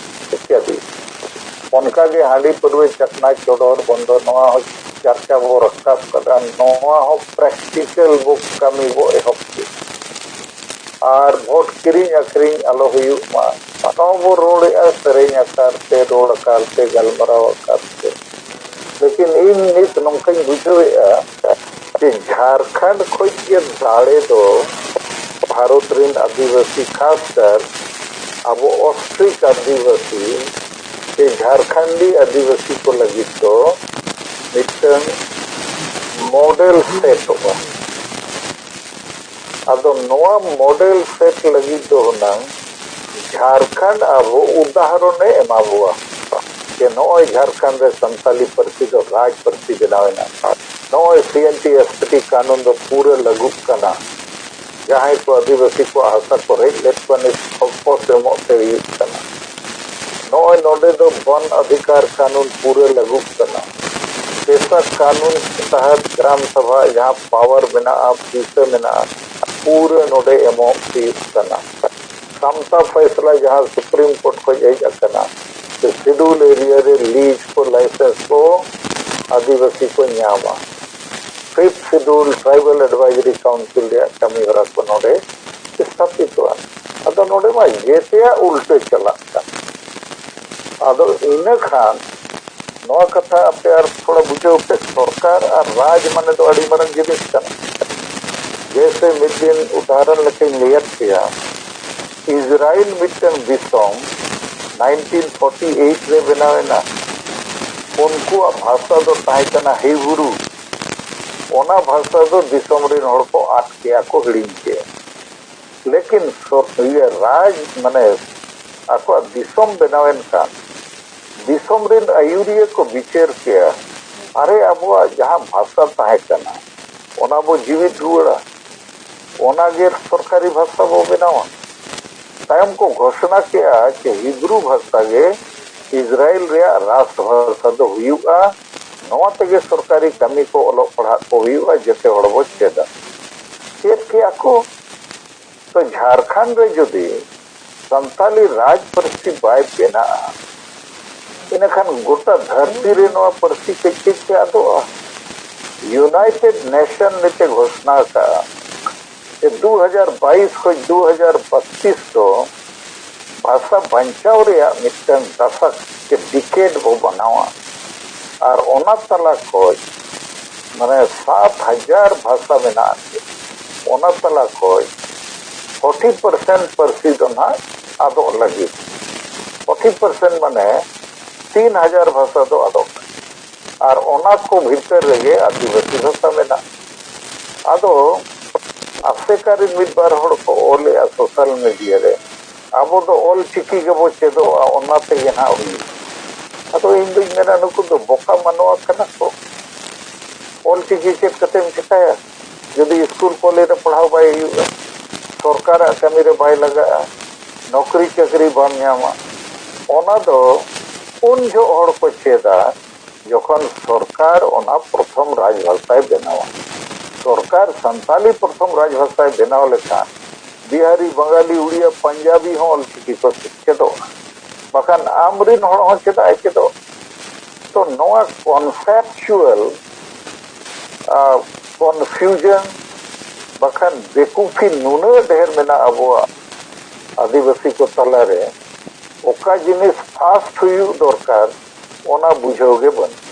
ᱤᱛᱭᱟᱫᱤ᱾ ᱚᱱᱠᱟᱜᱮ ᱦᱟᱺᱰᱤ ᱯᱟᱹᱨᱣᱟᱹ ᱪᱟᱠᱷᱱᱟ ᱪᱚᱰᱚᱨ ᱵᱚᱱᱫᱚ, ᱱᱚᱣᱟ ᱦᱚᱸ ᱪᱟᱨᱪᱟ ᱵᱚ ᱨᱟᱠᱟᱵ ᱠᱟᱫᱟ, ᱱᱚᱣᱟ ᱦᱚᱸ ᱯᱨᱮᱠᱴᱤᱠᱟᱞ ᱵᱚ ᱠᱟᱹᱢᱤ ᱵᱚ ᱮᱦᱚᱵ ᱠᱮᱫᱟ᱾ ᱟᱨ ᱵᱷᱳᱴ ᱠᱤᱨᱤᱧ ᱟᱹᱠᱷᱨᱤᱧ ᱟᱞᱚ ᱦᱩᱭᱩᱜ ᱢᱟ, ᱱᱚᱣᱟ ᱵᱚ ᱨᱚᱲᱮᱫᱼᱟ ᱥᱮᱨᱮᱧ ᱟᱠᱟᱨ ᱛᱮ, ᱨᱚᱲ ᱟᱠᱟᱨ ᱛᱮ, ᱜᱟᱞᱢᱟᱨᱟᱣ ᱟᱠᱟᱨ ᱛᱮ᱾ ᱞᱮᱠᱤᱱ ᱤᱧ ᱱᱤᱛ ᱱᱚᱝᱠᱟᱧ ᱵᱩᱡᱷᱟᱹᱣᱮᱫᱼᱟ ᱡᱮ ᱡᱷᱟᱲᱠᱷᱚᱸᱰ ᱠᱷᱚᱱ ᱜᱮ ᱫᱟᱲᱮ ᱫᱚ ᱵᱷᱟᱨᱚᱛ ᱨᱮᱱ ᱟᱹᱫᱤᱵᱟᱹᱥᱤ, ᱠᱷᱟᱥᱠᱟᱨ ᱟᱵᱚ ᱚᱥᱴᱨᱤᱠ ᱟᱹᱫᱤᱵᱟᱹᱥᱤ ᱥᱮ ᱡᱷᱟᱲᱠᱷᱚᱸᱰᱤ ᱟᱹᱫᱤᱵᱟᱹᱥᱤ ᱠᱚ ᱞᱟᱹᱜᱤᱫ ᱫᱚ ᱢᱤᱫᱴᱟᱝ ᱢᱚᱰᱮᱞ ᱥᱮᱴᱚᱜᱼᱟ᱾ ᱟᱫᱚ ᱱᱚᱣᱟ ᱢᱚᱰᱮᱞ ᱥᱮᱴ ᱞᱟᱹᱜᱤᱫ ᱫᱚ ᱦᱩᱱᱟᱹᱝ ᱡᱷᱟᱲᱠᱷᱚᱸᱰ ᱟᱵᱚ ᱩᱫᱟᱦᱚᱨᱚᱱᱮ ᱮᱢᱟ ᱵᱚᱣᱟ ᱡᱮ ᱱᱚᱜᱼᱚᱭ ᱡᱷᱟᱲᱠᱷᱚᱸᱰ ᱨᱮ ᱥᱟᱱᱛᱟᱞᱤ ᱯᱟᱹᱨᱥᱤ ᱫᱚ ᱨᱟᱡᱽ ᱯᱟᱹᱨᱥᱤ ᱵᱮᱱᱟᱣ ᱮᱱᱟ, ᱱᱚᱜᱼᱚᱭ ᱥᱤ ᱮᱱ ᱴᱤ ᱮᱥ ᱴᱤ ᱠᱟᱹᱱᱩᱱ ᱫᱚ ᱯᱩᱨᱟᱹ ᱞᱟᱹᱜᱩᱜ ᱠᱟᱱᱟ, ᱡᱟᱦᱟᱸᱭ ᱠᱚ ᱟᱹᱫᱤᱵᱟᱹᱥᱤ ᱠᱚᱣᱟᱜ ᱦᱟᱥᱟ ᱠᱚ ᱨᱮᱡ ᱞᱮᱫ ᱠᱚᱣᱟ ᱱᱤᱛ ᱠᱷᱚᱠ ᱯᱚᱥ ᱮᱢᱚᱜ ᱛᱮ ᱦᱩᱭᱩᱜ ᱠᱟᱱᱟ, ᱱᱚᱜᱼᱚᱭ ᱱᱚᱰᱮ ᱫᱚ ᱵᱚᱱ ᱚᱫᱷᱤᱠᱟᱨ ᱠᱟᱹᱱᱩᱱ ᱯᱩᱨᱟᱹ ᱞᱟᱹᱜᱩᱜ ᱠᱟᱱᱟ, ᱯᱮᱥᱟ ᱠᱟᱹᱱᱩᱱ ᱛᱟᱦᱟᱛ ᱜᱨᱟᱢ ᱥᱟᱵᱷᱟ ᱡᱟᱦᱟᱸ ᱯᱟᱣᱟᱨ ᱢᱮᱱᱟᱜᱼᱟ, ᱯᱩᱭᱥᱟᱹ ᱢᱮᱱᱟᱜᱼᱟ, ᱯᱩᱨᱟᱹ ᱱᱚᱰᱮ ᱮᱢᱚᱜ ᱦᱩᱭᱩᱜ ᱠᱟᱱᱟ᱾ ᱥᱟᱢᱛᱟ ᱯᱷᱟᱭᱥᱞᱟ ᱡᱟᱦᱟᱸ ᱥᱩᱯᱨᱤᱢ ᱠᱳᱨᱴ ᱠᱷᱚᱱ ᱦᱮᱡ ᱟᱠᱟᱱᱟ, ᱥᱮ ᱥᱤᱰᱩᱞ ᱮᱨᱤᱭᱟ ᱨᱮ ᱞᱤᱡᱽ ᱠᱚ, ᱞᱟᱭᱥᱮᱱᱥ ᱠᱚ ᱟᱹᱫᱤᱵᱟᱹᱥᱤ ᱠᱚ ᱧᱟᱢᱟ᱾ ᱯᱷᱤᱯᱛᱷ ᱥᱤᱰᱩᱞ ᱴᱨᱟᱭᱵᱟᱞ ᱮᱰᱵᱟᱭᱡᱟᱨᱤ ᱠᱟᱣᱩᱱᱥᱤᱞ ᱨᱮᱭᱟᱜ ᱠᱟᱹᱢᱤ ᱦᱚᱨᱟ ᱠᱚ ᱱᱚᱰᱮ ᱥᱛᱷᱟᱯᱤᱛᱚᱜᱼᱟ᱾ ᱟᱫᱚ ᱱᱚᱰᱮ ᱢᱟ ᱡᱮᱛᱮᱭᱟᱜ ᱩᱞᱴᱟᱹ ᱪᱟᱞᱟᱜ ᱠᱟᱱ᱾ ᱟᱫᱚ ᱤᱱᱟᱹ ᱠᱷᱟᱱ ᱱᱚᱣᱟ ᱠᱟᱛᱷᱟ ᱟᱯᱮ ᱟᱨ ᱛᱷᱚᱲᱟ ᱵᱩᱡᱷᱟᱹᱣ ᱯᱮ, ᱥᱚᱨᱠᱟᱨ ᱟᱨ ᱨᱟᱡᱽ ᱢᱟᱱᱮ ᱫᱚ ᱟᱹᱰᱤ ᱢᱟᱨᱟᱝ ᱡᱤᱱᱤᱥ ᱠᱟᱱᱟ᱾ ᱡᱮᱭᱥᱮ ᱢᱤᱫ ᱫᱤᱱ ᱩᱫᱟᱦᱚᱨᱚᱱ ᱞᱮᱠᱟᱧ ᱞᱟᱹᱭᱟᱫ ᱯᱮᱭᱟ, ᱤᱥᱨᱟᱭᱮᱞ ᱢᱤᱫᱴᱟᱝ ᱫᱤᱥᱚᱢ ᱱᱟᱭᱤᱱᱴᱤᱱ ᱯᱷᱳᱨᱴᱤ ᱮᱭᱤᱴ ᱨᱮ ᱵᱮᱱᱟᱣ ᱮᱱᱟ᱾ ᱩᱱᱠᱩᱣᱟᱜ ᱵᱷᱟᱥᱟ ᱫᱚ ᱛᱟᱦᱮᱸ ᱠᱟᱱᱟ ᱦᱤᱵᱨᱩ᱾ ᱚᱱᱟ ᱵᱷᱟᱥᱟ ᱫᱚ ᱫᱤᱥᱚᱢ ᱨᱮᱱ ᱦᱚᱲ ᱠᱚ ᱟᱫ ᱠᱮᱜᱼᱟ, ᱠᱚ ᱦᱤᱲᱤᱧ ᱠᱮᱜᱼᱟ᱾ ᱞᱮᱠᱤᱱ ᱥᱚᱨ-, ᱤᱭᱟᱹ ᱨᱟᱡᱽ, ᱢᱟᱱᱮ ᱟᱠᱚᱣᱟᱜ ᱫᱤᱥᱚᱢ ᱵᱮᱱᱟᱣᱮᱱ ᱠᱷᱟᱱ, ᱫᱤᱥᱚᱢ ᱨᱮᱱ ᱟᱹᱭᱩᱨᱤᱭᱟᱹ ᱠᱚ ᱵᱤᱪᱟᱹᱨ ᱠᱮᱜᱼᱟ, ᱟᱨᱮ, ᱟᱵᱚᱣᱟᱜ ᱡᱟᱦᱟᱸ ᱵᱷᱟᱥᱟ ᱛᱟᱦᱮᱸ ᱠᱟᱱᱟ, ᱚᱱᱟ ᱵᱚ ᱡᱤᱣᱤᱫ ᱨᱩᱣᱟᱹᱲᱟ, ᱚᱱᱟᱜᱮ ᱥᱚᱨᱠᱟᱨᱤ ᱵᱷᱟᱥᱟ ᱵᱚ ᱵᱮᱱᱟᱣᱟ᱾ ᱛᱟᱭᱚᱢ ᱠᱚ ᱜᱷᱳᱥᱚᱱᱟ ᱠᱮᱜᱼᱟ ᱡᱮ ᱦᱤᱵᱨᱩ ᱵᱷᱟᱥᱟ ᱜᱮ ᱤᱥᱨᱟᱭᱮᱞ ᱨᱮᱭᱟᱜ ᱨᱟᱥᱴᱨ ᱵᱷᱟᱥᱟ ᱫᱚ ᱦᱩᱭᱩᱜᱼᱟ, ᱱᱚᱣᱟ ᱛᱮᱜᱮ ᱥᱚᱨᱠᱟᱨᱤ ᱠᱟᱹᱢᱤ ᱠᱚ, ᱚᱞᱚᱜ ᱯᱟᱲᱦᱟᱜ ᱠᱚ ᱦᱩᱭᱩᱜᱼᱟ, ᱡᱮᱛᱮ ᱦᱚᱲ ᱵᱚ ᱪᱮᱫᱟ᱾ ᱪᱮᱫ ᱠᱮᱜᱼᱟ ᱠᱚ᱾ ᱛᱚ ᱡᱷᱟᱲᱠᱷᱚᱸᱰ ᱨᱮ ᱡᱩᱫᱤ ᱥᱟᱱᱛᱟᱞᱤ ᱨᱟᱡᱽ ᱯᱟᱹᱨᱥᱤ ᱵᱟᱭ ᱵᱮᱱᱟᱜᱼᱟ, ᱤᱱᱟᱹᱠᱷᱟᱱ ᱜᱚᱴᱟ ᱫᱷᱟᱹᱨᱛᱤ ᱨᱮ ᱱᱚᱣᱟ ᱯᱟᱹᱨᱥᱤ ᱠᱟᱹᱡ ᱠᱟᱹᱡ ᱛᱮ ᱟᱫᱚᱜᱼᱟ᱾ ᱤᱭᱩᱱᱟᱭᱴᱮᱰ ᱱᱮᱥᱚᱱ ᱱᱤᱛᱮ ᱜᱷᱳᱥᱚᱱᱟ ᱟᱠᱟᱫᱼᱟ ᱡᱮ ᱫᱩ ᱦᱟᱡᱟᱨ ᱵᱟᱭᱤᱥ ᱠᱷᱚᱱ ᱫᱩ ᱦᱟᱡᱟᱨ ᱵᱟᱛᱤᱥ ᱫᱚ ᱵᱷᱟᱥᱟ ᱵᱟᱧᱪᱟᱣ ᱨᱮᱭᱟᱜ ᱢᱤᱫᱴᱟᱝ ᱫᱟᱥᱟᱠ ᱥᱮ ᱰᱤᱠᱮᱰ ᱵᱚ ᱢᱟᱱᱟᱣᱟ᱾ ᱟᱨ ᱚᱱᱟ ᱛᱟᱞᱟ ᱠᱷᱚᱡ, ᱢᱟᱱᱮ, ᱥᱟᱛ ᱦᱟᱡᱟᱨ ᱵᱷᱟᱥᱟ ᱢᱮᱱᱟᱜᱼᱟ᱾ ᱚᱱᱟ ᱛᱟᱞᱟ ᱠᱷᱚᱡ ᱯᱷᱳᱨᱴᱤ ᱯᱟᱨᱥᱮᱱᱴ ᱯᱟᱹᱨᱥᱤ ᱫᱚ ᱱᱟᱦᱟᱜ ᱟᱫᱚᱜ ᱞᱟᱹᱜᱤᱫ᱾ ᱯᱷᱳᱨᱴᱤ ᱯᱟᱨᱥᱮᱱᱴ ᱢᱟᱱᱮ ᱛᱤᱱ ᱦᱟᱡᱟᱨ ᱵᱷᱟᱥᱟ ᱫᱚ ᱟᱫᱚᱜ ᱞᱟᱹᱜᱤᱫ᱾ ᱟᱨ ᱚᱱᱟ ᱠᱚ ᱵᱷᱤᱛᱟᱹᱨ ᱨᱮᱜᱮ ᱟᱹᱫᱤᱵᱟᱹᱥᱤ ᱵᱷᱟᱥᱟ ᱢᱮᱱᱟᱜᱼᱟ᱾ ᱟᱫᱚ ᱟᱥᱮᱠᱟ ᱨᱮᱱ ᱢᱤᱫ ᱵᱟᱨ ᱦᱚᱲ ᱠᱚ ᱚᱞᱮᱜᱼᱟ ᱥᱳᱥᱟᱞ ᱢᱤᱰᱤᱭᱟ ᱨᱮ, "ᱟᱵᱚ ᱫᱚ ᱚᱞ ᱪᱤᱠᱤ ᱜᱮᱵᱚ ᱪᱮᱫᱚᱜᱼᱟ, ᱚᱱᱟ ᱛᱮᱜᱮ ᱱᱟᱦᱟᱜ ᱦᱩᱭᱩᱜᱼᱟ᱾" ᱟᱫᱚ ᱤᱧ ᱫᱩᱧ ᱢᱮᱱᱟ, ᱱᱩᱠᱩ ᱫᱚ ᱵᱚᱠᱟ ᱢᱟᱱᱣᱟ ᱠᱟᱱᱟ ᱠᱚ᱾ ᱚᱞ ᱪᱤᱠᱤ ᱪᱮᱫ ᱠᱟᱛᱮᱢ ᱪᱮᱠᱟᱭᱟ, ᱡᱩᱫᱤ ᱥᱠᱩᱞ ᱠᱚᱞᱮᱡᱽ ᱨᱮ ᱯᱟᱲᱦᱟᱣ ᱵᱟᱭ ᱦᱩᱭᱩᱜᱼᱟ, ᱥᱚᱨᱠᱟᱨᱟᱜ ᱠᱟᱹᱢᱤ ᱨᱮ ᱵᱟᱭ ᱞᱟᱜᱟᱜᱼᱟ, ᱱᱚᱠᱨᱤ ᱪᱟᱹᱠᱨᱤ ᱵᱟᱢ ᱧᱟᱢᱟ? ᱚᱱᱟ ᱫᱚ ᱩᱱ ᱡᱚᱦᱚᱜ ᱦᱚᱲ ᱠᱚ ᱪᱮᱫᱟ, ᱡᱚᱠᱷᱚᱱ ᱥᱚᱨᱠᱟᱨ ᱚᱱᱟ ᱯᱨᱚᱛᱷᱚᱢ ᱨᱟᱡᱽ ᱵᱷᱟᱥᱟᱭ ᱵᱮᱱᱟᱣᱟ᱾ ᱥᱚᱨᱠᱟᱨ ᱥᱟᱱᱛᱟᱞᱤ ᱯᱨᱚᱛᱷᱚᱢ ᱨᱟᱡᱽ ᱵᱷᱟᱥᱟᱭ ᱵᱮᱱᱟᱣ ᱞᱮᱠᱷᱟᱱ, ᱵᱤᱦᱟᱨᱤ, ᱵᱟᱝᱜᱟᱞᱤ, ᱩᱲᱤᱭᱟ, ᱯᱟᱧᱡᱟᱵᱤ ᱦᱚᱸ ᱚᱞᱪᱤᱠᱤ ᱠᱚ ᱪᱮᱫᱚᱜᱼᱟ, ᱵᱟᱠᱷᱟᱱ ᱟᱢᱨᱤᱱ ᱦᱚᱲ ᱦᱚᱸ ᱪᱮᱫᱟᱜ ᱮ ᱪᱮᱫᱚᱜ? ᱛᱚ ᱱᱚᱣᱟ ᱠᱚᱱᱥᱮᱯᱪᱩᱣᱟᱞ ᱠᱚᱱᱯᱷᱤᱭᱩᱡᱚᱱ ᱵᱟᱠᱷᱟᱱ ᱵᱮᱠᱩᱯᱷᱤ ᱱᱩᱱᱟᱹᱜ ᱰᱷᱮᱨ ᱢᱮᱱᱟᱜᱼᱟ ᱟᱵᱚᱣᱟᱜ ᱟᱹᱫᱤᱵᱟᱹᱥᱤ ᱠᱚ ᱛᱟᱞᱟᱨᱮ, ᱚᱠᱟ ᱡᱤᱱᱤᱥ ᱯᱷᱟᱥᱴ ᱦᱩᱭᱩᱜ ᱫᱚᱨᱠᱟᱨ, ᱚᱱᱟ ᱵᱩᱡᱷᱟᱹᱣ ᱜᱮ ᱵᱟᱹᱱᱩᱜ᱾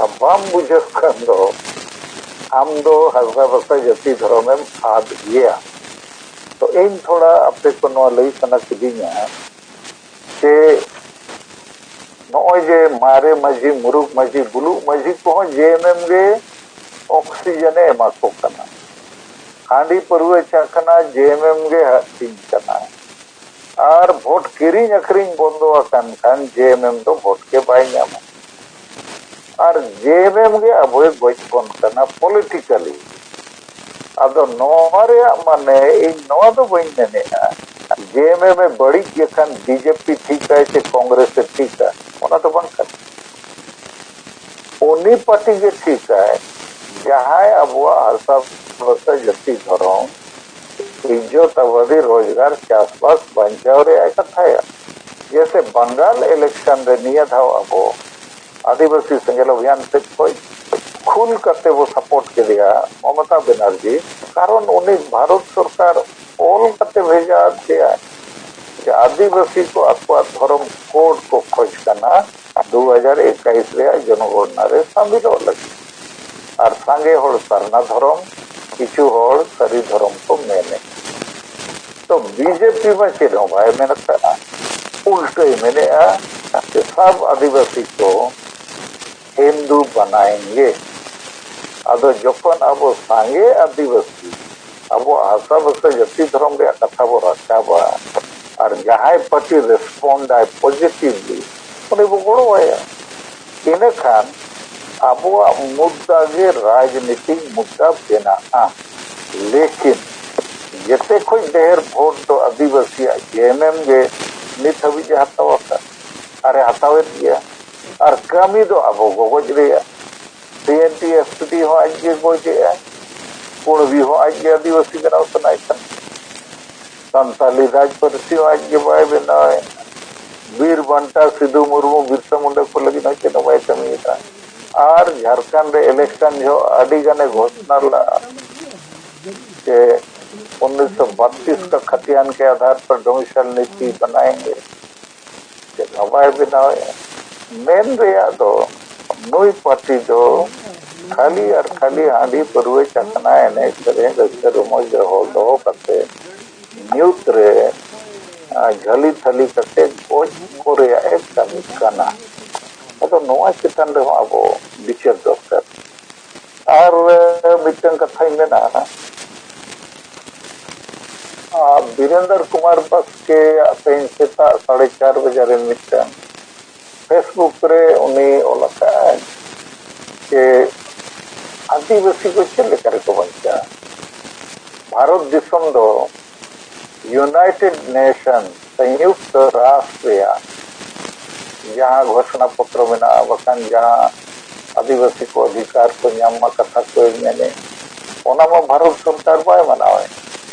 ᱟᱨ ᱵᱟᱢ ᱵᱩᱡᱷᱟᱹᱣ ᱠᱷᱟᱱ ᱫᱚ ᱟᱢ ᱫᱚ ᱦᱟᱥᱟ ᱵᱷᱟᱥᱟ ᱡᱟᱹᱛᱤ ᱫᱷᱚᱨᱚᱢᱮᱢ ᱟᱫ ᱜᱮᱭᱟ᱾ ᱛᱚ ᱤᱧ ᱛᱷᱚᱲᱟ ᱟᱯᱮ ᱠᱚ ᱱᱚᱣᱟ ᱞᱟᱹᱭ ᱥᱟᱱᱟ ᱠᱤᱫᱤᱧᱟ ᱡᱮ ᱱᱚᱜᱼᱚᱭ ᱡᱮ ᱢᱟᱨᱮ ᱢᱟᱹᱡᱷᱤ, ᱢᱩᱨᱩᱠ ᱢᱟᱹᱡᱷᱤ, ᱵᱩᱞᱩᱜ ᱢᱟᱹᱡᱷᱤ ᱠᱚᱦᱚᱸ ᱡᱮ ᱮᱢ ᱮᱢ ᱜᱮ ᱚᱠᱥᱤᱡᱮᱱ ᱮ ᱮᱢᱟ ᱠᱚ ᱠᱟᱱᱟ᱾ ᱦᱟᱺᱰᱤ ᱯᱟᱹᱨᱣᱟᱹ ᱪᱟᱠᱷᱱᱟ ᱡᱮ ᱮᱢ ᱮᱢ ᱜᱮ ᱦᱟᱹᱴᱤᱧ ᱠᱟᱱᱟ᱾ ᱟᱨ ᱵᱷᱳᱴ ᱠᱤᱨᱤᱧ ᱟᱹᱠᱷᱨᱤᱧ ᱵᱚᱱᱫᱚ ᱟᱠᱟᱱ ᱠᱷᱟᱱ ᱡᱮ ᱮᱢ ᱮᱢ ᱫᱚ ᱵᱷᱳᱴ ᱜᱮ ᱵᱟᱭ ᱧᱟᱢᱟ᱾ ᱟᱨ ᱡᱮ ᱮᱢ ᱮᱢ ᱜᱮ ᱟᱵᱚᱭ ᱜᱚᱡ ᱵᱚᱱ ᱠᱟᱱᱟ ᱯᱚᱞᱤᱴᱤᱠᱟᱞᱤ᱾ ᱟᱫᱚ ᱱᱚᱣᱟ ᱨᱮᱭᱟᱜ ᱢᱟᱱᱮ, ᱤᱧ ᱱᱚᱣᱟ ᱫᱚ ᱵᱟᱹᱧ ᱢᱮᱱᱮᱫᱼᱟ ᱡᱮ ᱮᱢ ᱮᱢ ᱮ ᱵᱟᱹᱲᱤᱡ ᱜᱮ ᱠᱷᱟᱱ ᱵᱤ ᱡᱮ ᱯᱤ ᱴᱷᱤᱠᱟᱭ ᱥᱮ ᱠᱚᱝᱜᱨᱮᱥ ᱮ ᱴᱷᱤᱠᱟ, ᱚᱱᱟ ᱫᱚ ᱵᱟᱝ ᱠᱟᱱᱟ᱾ ᱩᱱᱤ ᱯᱟᱨᱴᱤ ᱜᱮ ᱴᱷᱤᱠᱟᱭ, ᱡᱟᱦᱟᱸᱭ ᱟᱵᱚᱣᱟᱜ ᱦᱟᱥᱟ ᱵᱷᱟᱥᱟ ᱡᱟᱹᱛᱤ ᱫᱷᱚᱨᱚᱢ ᱤᱡᱽᱡᱚᱛ ᱟᱵᱟᱫᱤ ᱨᱳᱡᱽᱜᱟᱨ ᱪᱟᱥᱵᱟᱥ ᱵᱟᱧᱪᱟᱣ ᱨᱮᱭᱟᱜ ᱮ ᱠᱟᱛᱷᱟᱭᱟ᱾ ᱡᱮᱭᱥᱮ ᱵᱟᱝᱜᱟᱞ ᱤᱞᱮᱠᱥᱚᱱ ᱨᱮ ᱱᱤᱭᱟᱹ ᱫᱷᱟᱣ ᱟᱵᱚ ᱟᱹᱫᱤᱵᱟᱹᱥᱤ ᱥᱮᱸᱜᱮᱞ ᱚᱵᱷᱤᱭᱟᱱ ᱥᱮᱫ ᱠᱷᱚᱱ ᱠᱷᱩᱞ ᱠᱟᱛᱮ ᱵᱚ ᱥᱟᱯᱳᱨᱴ ᱠᱮᱫᱮᱭᱟ ᱢᱚᱢᱚᱛᱟ ᱵᱮᱱᱟᱨᱡᱤ, ᱠᱟᱨᱚᱱ ᱩᱱᱤ ᱵᱷᱟᱨᱚᱛ ᱥᱚᱨᱠᱟᱨ ᱚᱞ ᱠᱟᱛᱮ ᱵᱷᱮᱡᱟ ᱟᱫ ᱯᱮᱭᱟᱭ ᱡᱮ ᱟᱹᱫᱤᱵᱟᱹᱥᱤ ᱠᱚ ᱟᱠᱚᱣᱟᱜ ᱫᱷᱚᱨᱚᱢ ᱠᱳᱰ ᱠᱚ ᱠᱷᱚᱡᱽ ᱠᱟᱱᱟ ᱫᱩ ᱦᱟᱡᱟᱨ ᱮᱠᱟᱭᱤᱥ ᱨᱮᱭᱟᱜ ᱡᱚᱱᱚᱜᱚᱬᱱᱟ ᱨᱮ ᱥᱟᱢᱤᱞᱚᱜ ᱞᱟᱹᱜᱤᱫ᱾ ᱟᱨ ᱥᱟᱸᱜᱮ ᱦᱚᱲ ᱥᱟᱨᱱᱟ ᱫᱷᱚᱨᱚᱢ, ᱠᱤᱪᱷᱩ ᱦᱚᱲ ᱥᱟᱹᱨᱤ ᱫᱷᱚᱨᱚᱢ ᱠᱚ ᱢᱮᱱᱮᱫ᱾ ᱛᱚ ᱵᱤ ᱡᱮ ᱯᱤ ᱢᱟ ᱪᱮᱫ ᱦᱚᱸ ᱵᱟᱭ ᱢᱮᱱ ᱟᱠᱟᱫᱼᱟ, ᱩᱞᱴᱟᱹᱭ ᱢᱮᱱᱮᱫᱼᱟ ᱡᱮ ᱥᱟᱵ ᱟᱹᱫᱤᱵᱟᱹᱥᱤ ᱠᱚ ᱦᱤᱱᱫᱩ ᱵᱟᱱᱟᱭᱮᱱ ᱜᱮ᱾ ᱟᱫᱚ ᱡᱚᱠᱷᱚᱱ ᱟᱵᱚ ᱥᱟᱸᱜᱮ ᱟᱹᱫᱤᱵᱟᱹᱥᱤ ᱟᱵᱚᱣᱟᱜ ᱦᱟᱥᱟ ᱵᱷᱟᱥᱟ ᱡᱟᱹᱛᱤ ᱫᱷᱚᱨᱚᱢ ᱨᱮᱭᱟᱜ ᱠᱟᱛᱷᱟ ᱵᱚ ᱨᱟᱠᱟᱵᱟ ᱟᱨ ᱡᱟᱦᱟᱸᱭ ᱯᱟᱨᱴᱤ ᱨᱮᱥᱯᱚᱱᱰ ᱟᱭ ᱯᱚᱡᱤᱴᱤᱵᱷᱞᱤ, ᱩᱱᱤ ᱵᱚ ᱜᱚᱲᱚ ᱟᱭᱟ᱾ ᱤᱱᱟᱹᱠᱷᱟᱱ ᱟᱵᱚᱣᱟᱜ ᱢᱩᱫᱽᱫᱟ ᱜᱮ ᱨᱟᱡᱽᱱᱤᱛᱤᱠ ᱢᱩᱫᱽᱫᱟ ᱵᱮᱱᱟᱜᱼᱟ᱾ ᱞᱮᱠᱤᱱ ᱡᱮᱛᱮ ᱠᱷᱚᱱ ᱰᱷᱮᱨ ᱵᱷᱳᱴ ᱫᱚ ᱟᱹᱫᱤᱵᱟᱹᱥᱤᱭᱟᱜ ᱡᱮ ᱮᱢ ᱮᱢ ᱜᱮ ᱱᱤᱛ ᱦᱟᱹᱵᱤᱡ ᱮ ᱦᱟᱛᱟᱣ ᱟᱠᱟᱫ ᱟᱨ ᱮ ᱦᱟᱛᱟᱣᱮᱫ ᱜᱮᱭᱟ᱾ ᱟᱨ ᱠᱟᱹᱢᱤ ᱫᱚ ᱟᱵᱚ ᱜᱚᱜᱚᱡ ᱨᱮᱭᱟᱜ᱾ ᱥᱤ ᱮᱱ ᱴᱤ ᱮᱥ ᱴᱤ ᱦᱚᱸ ᱟᱡ ᱜᱮ ᱜᱚᱡ ᱮᱫᱼᱟᱭ, ᱠᱩᱬᱵᱤ ᱦᱚᱸ ᱟᱡ ᱜᱮ ᱟᱹᱫᱤᱵᱟᱹᱥᱤ ᱵᱮᱱᱟᱣ ᱥᱟᱱᱟᱭᱮ ᱠᱟᱱᱟ᱾ ᱥᱟᱱᱛᱟᱞᱤ ᱨᱟᱡᱽ ᱯᱟᱹᱨᱥᱤ ᱦᱚᱸ ᱟᱡ ᱜᱮ ᱵᱟᱭ ᱵᱮᱱᱟᱣᱮᱫ᱾ ᱵᱤᱨ ᱵᱟᱱᱴᱟ, ᱥᱤᱫᱩ ᱢᱩᱨᱢᱩ, ᱵᱤᱨᱥᱟ ᱢᱩᱱᱰᱟ ᱠᱚ ᱞᱟᱹᱜᱤᱫ ᱦᱚᱸ ᱪᱮᱫ ᱦᱚᱸ ᱵᱟᱭ ᱠᱟᱹᱢᱤᱭᱮᱫᱟ᱾ ᱟᱨ ᱡᱷᱟᱲᱠᱷᱚᱸᱰ ᱨᱮ ᱤᱞᱮᱠᱥᱚᱱ ᱡᱚᱦᱚᱜ ᱟᱹᱰᱤ ᱜᱟᱱᱮ ᱜᱷᱳᱥᱱᱟ ᱞᱟᱜᱼᱟ ᱡᱮ ᱩᱱᱤᱥᱥᱚ ᱵᱟᱛᱤᱥ ᱠᱟ ᱠᱷᱟᱛᱤᱭᱟᱱ ᱠᱮ ᱟᱫᱷᱟᱨ ᱯᱟᱨ ᱰᱳᱢᱤᱥᱟᱭᱤᱞ ᱱᱤᱛᱤ ᱵᱟᱱᱟᱭᱮᱸᱜᱮ᱾ ᱪᱮᱫ ᱦᱚᱸ ᱵᱟᱭ ᱵᱮᱱᱟᱣᱮᱫᱼᱟ᱾ ᱢᱮᱱ ᱨᱮᱭᱟᱜ ᱫᱚ ᱱᱩᱭ ᱯᱟᱹᱨᱴᱤ ᱫᱚ ᱠᱷᱟᱹᱞᱤ ᱟᱨ ᱠᱷᱟᱹᱞᱤ ᱦᱟᱺᱰᱤ ᱯᱟᱹᱨᱣᱟᱹ ᱪᱟᱠᱷᱱᱟ ᱮᱱᱮᱡ ᱥᱮᱨᱮᱧ ᱨᱟᱹᱥᱠᱟᱹ ᱨᱚᱢᱚᱡᱽ ᱨᱮ ᱦᱚᱲ ᱫᱚᱦᱚ ᱠᱟᱛᱮ ᱧᱩᱛ ᱨᱮ, ᱟᱨ ᱡᱷᱟᱹᱞᱤ ᱛᱷᱟᱹᱞᱤ ᱠᱟᱛᱮ ᱜᱚᱡ ᱠᱚ ᱨᱮᱭᱟᱜ ᱮ ᱠᱟᱹᱢᱤ ᱠᱟᱱᱟ᱾ ᱟᱫᱚ ᱱᱚᱣᱟ ᱪᱮᱛᱟᱱ ᱨᱮᱦᱚᱸ ᱟᱵᱚ ᱵᱤᱪᱟᱹᱨ ᱫᱚᱨᱠᱟᱨ᱾ ᱟᱨ ᱢᱤᱫᱴᱟᱝ ᱠᱟᱛᱷᱟᱧ ᱢᱮᱱᱟ, ᱟᱨ ᱵᱤᱨᱮᱱᱫᱨᱚ ᱠᱩᱢᱟᱨ ᱵᱟᱥᱠᱮᱭᱟᱜ ᱛᱮᱦᱮᱧ ᱥᱮᱛᱟᱜ ᱥᱟᱲᱮ ᱪᱟᱨ ᱵᱟᱡᱮ ᱨᱮ ᱢᱤᱫᱴᱟᱝ Facebook ᱨᱮ ᱩᱱᱤ ᱚᱞ ᱟᱠᱟᱫᱼᱟᱭ ᱡᱮ ᱟᱹᱫᱤᱵᱟᱹᱥᱤ ᱠᱚ ᱪᱮᱫ ᱞᱮᱠᱟ ᱨᱮᱠᱚ ᱵᱟᱧᱪᱟᱜᱼᱟ᱾ ᱵᱷᱟᱨᱚᱛ ᱫᱤᱥᱚᱢ ᱫᱚ ᱤᱭᱩᱱᱟᱭᱴᱮᱰ ᱱᱮᱥᱚᱱ, ᱥᱚᱝᱭᱩᱠᱛᱚ ᱨᱟᱥᱴᱨ ᱨᱮᱭᱟᱜ ᱡᱟᱦᱟᱸ ᱜᱷᱳᱥᱚᱱᱟ ᱯᱚᱛᱨᱚ ᱢᱮᱱᱟᱜᱼᱟ, ᱵᱟᱠᱷᱟᱱ ᱡᱟᱦᱟᱸ ᱟᱹᱫᱤᱵᱟᱹᱥᱤ ᱠᱚ ᱚᱫᱷᱤᱠᱟᱨ ᱠᱚ ᱧᱟᱢ ᱢᱟ ᱠᱟᱛᱷᱟ ᱠᱚᱭ ᱢᱮᱱᱮᱫ, ᱚᱱᱟ ᱢᱟ ᱵᱷᱟᱨᱚᱛ ᱥᱚᱨᱠᱟᱨ ᱵᱟᱭ ᱢᱟᱱᱟᱣᱮᱫ᱾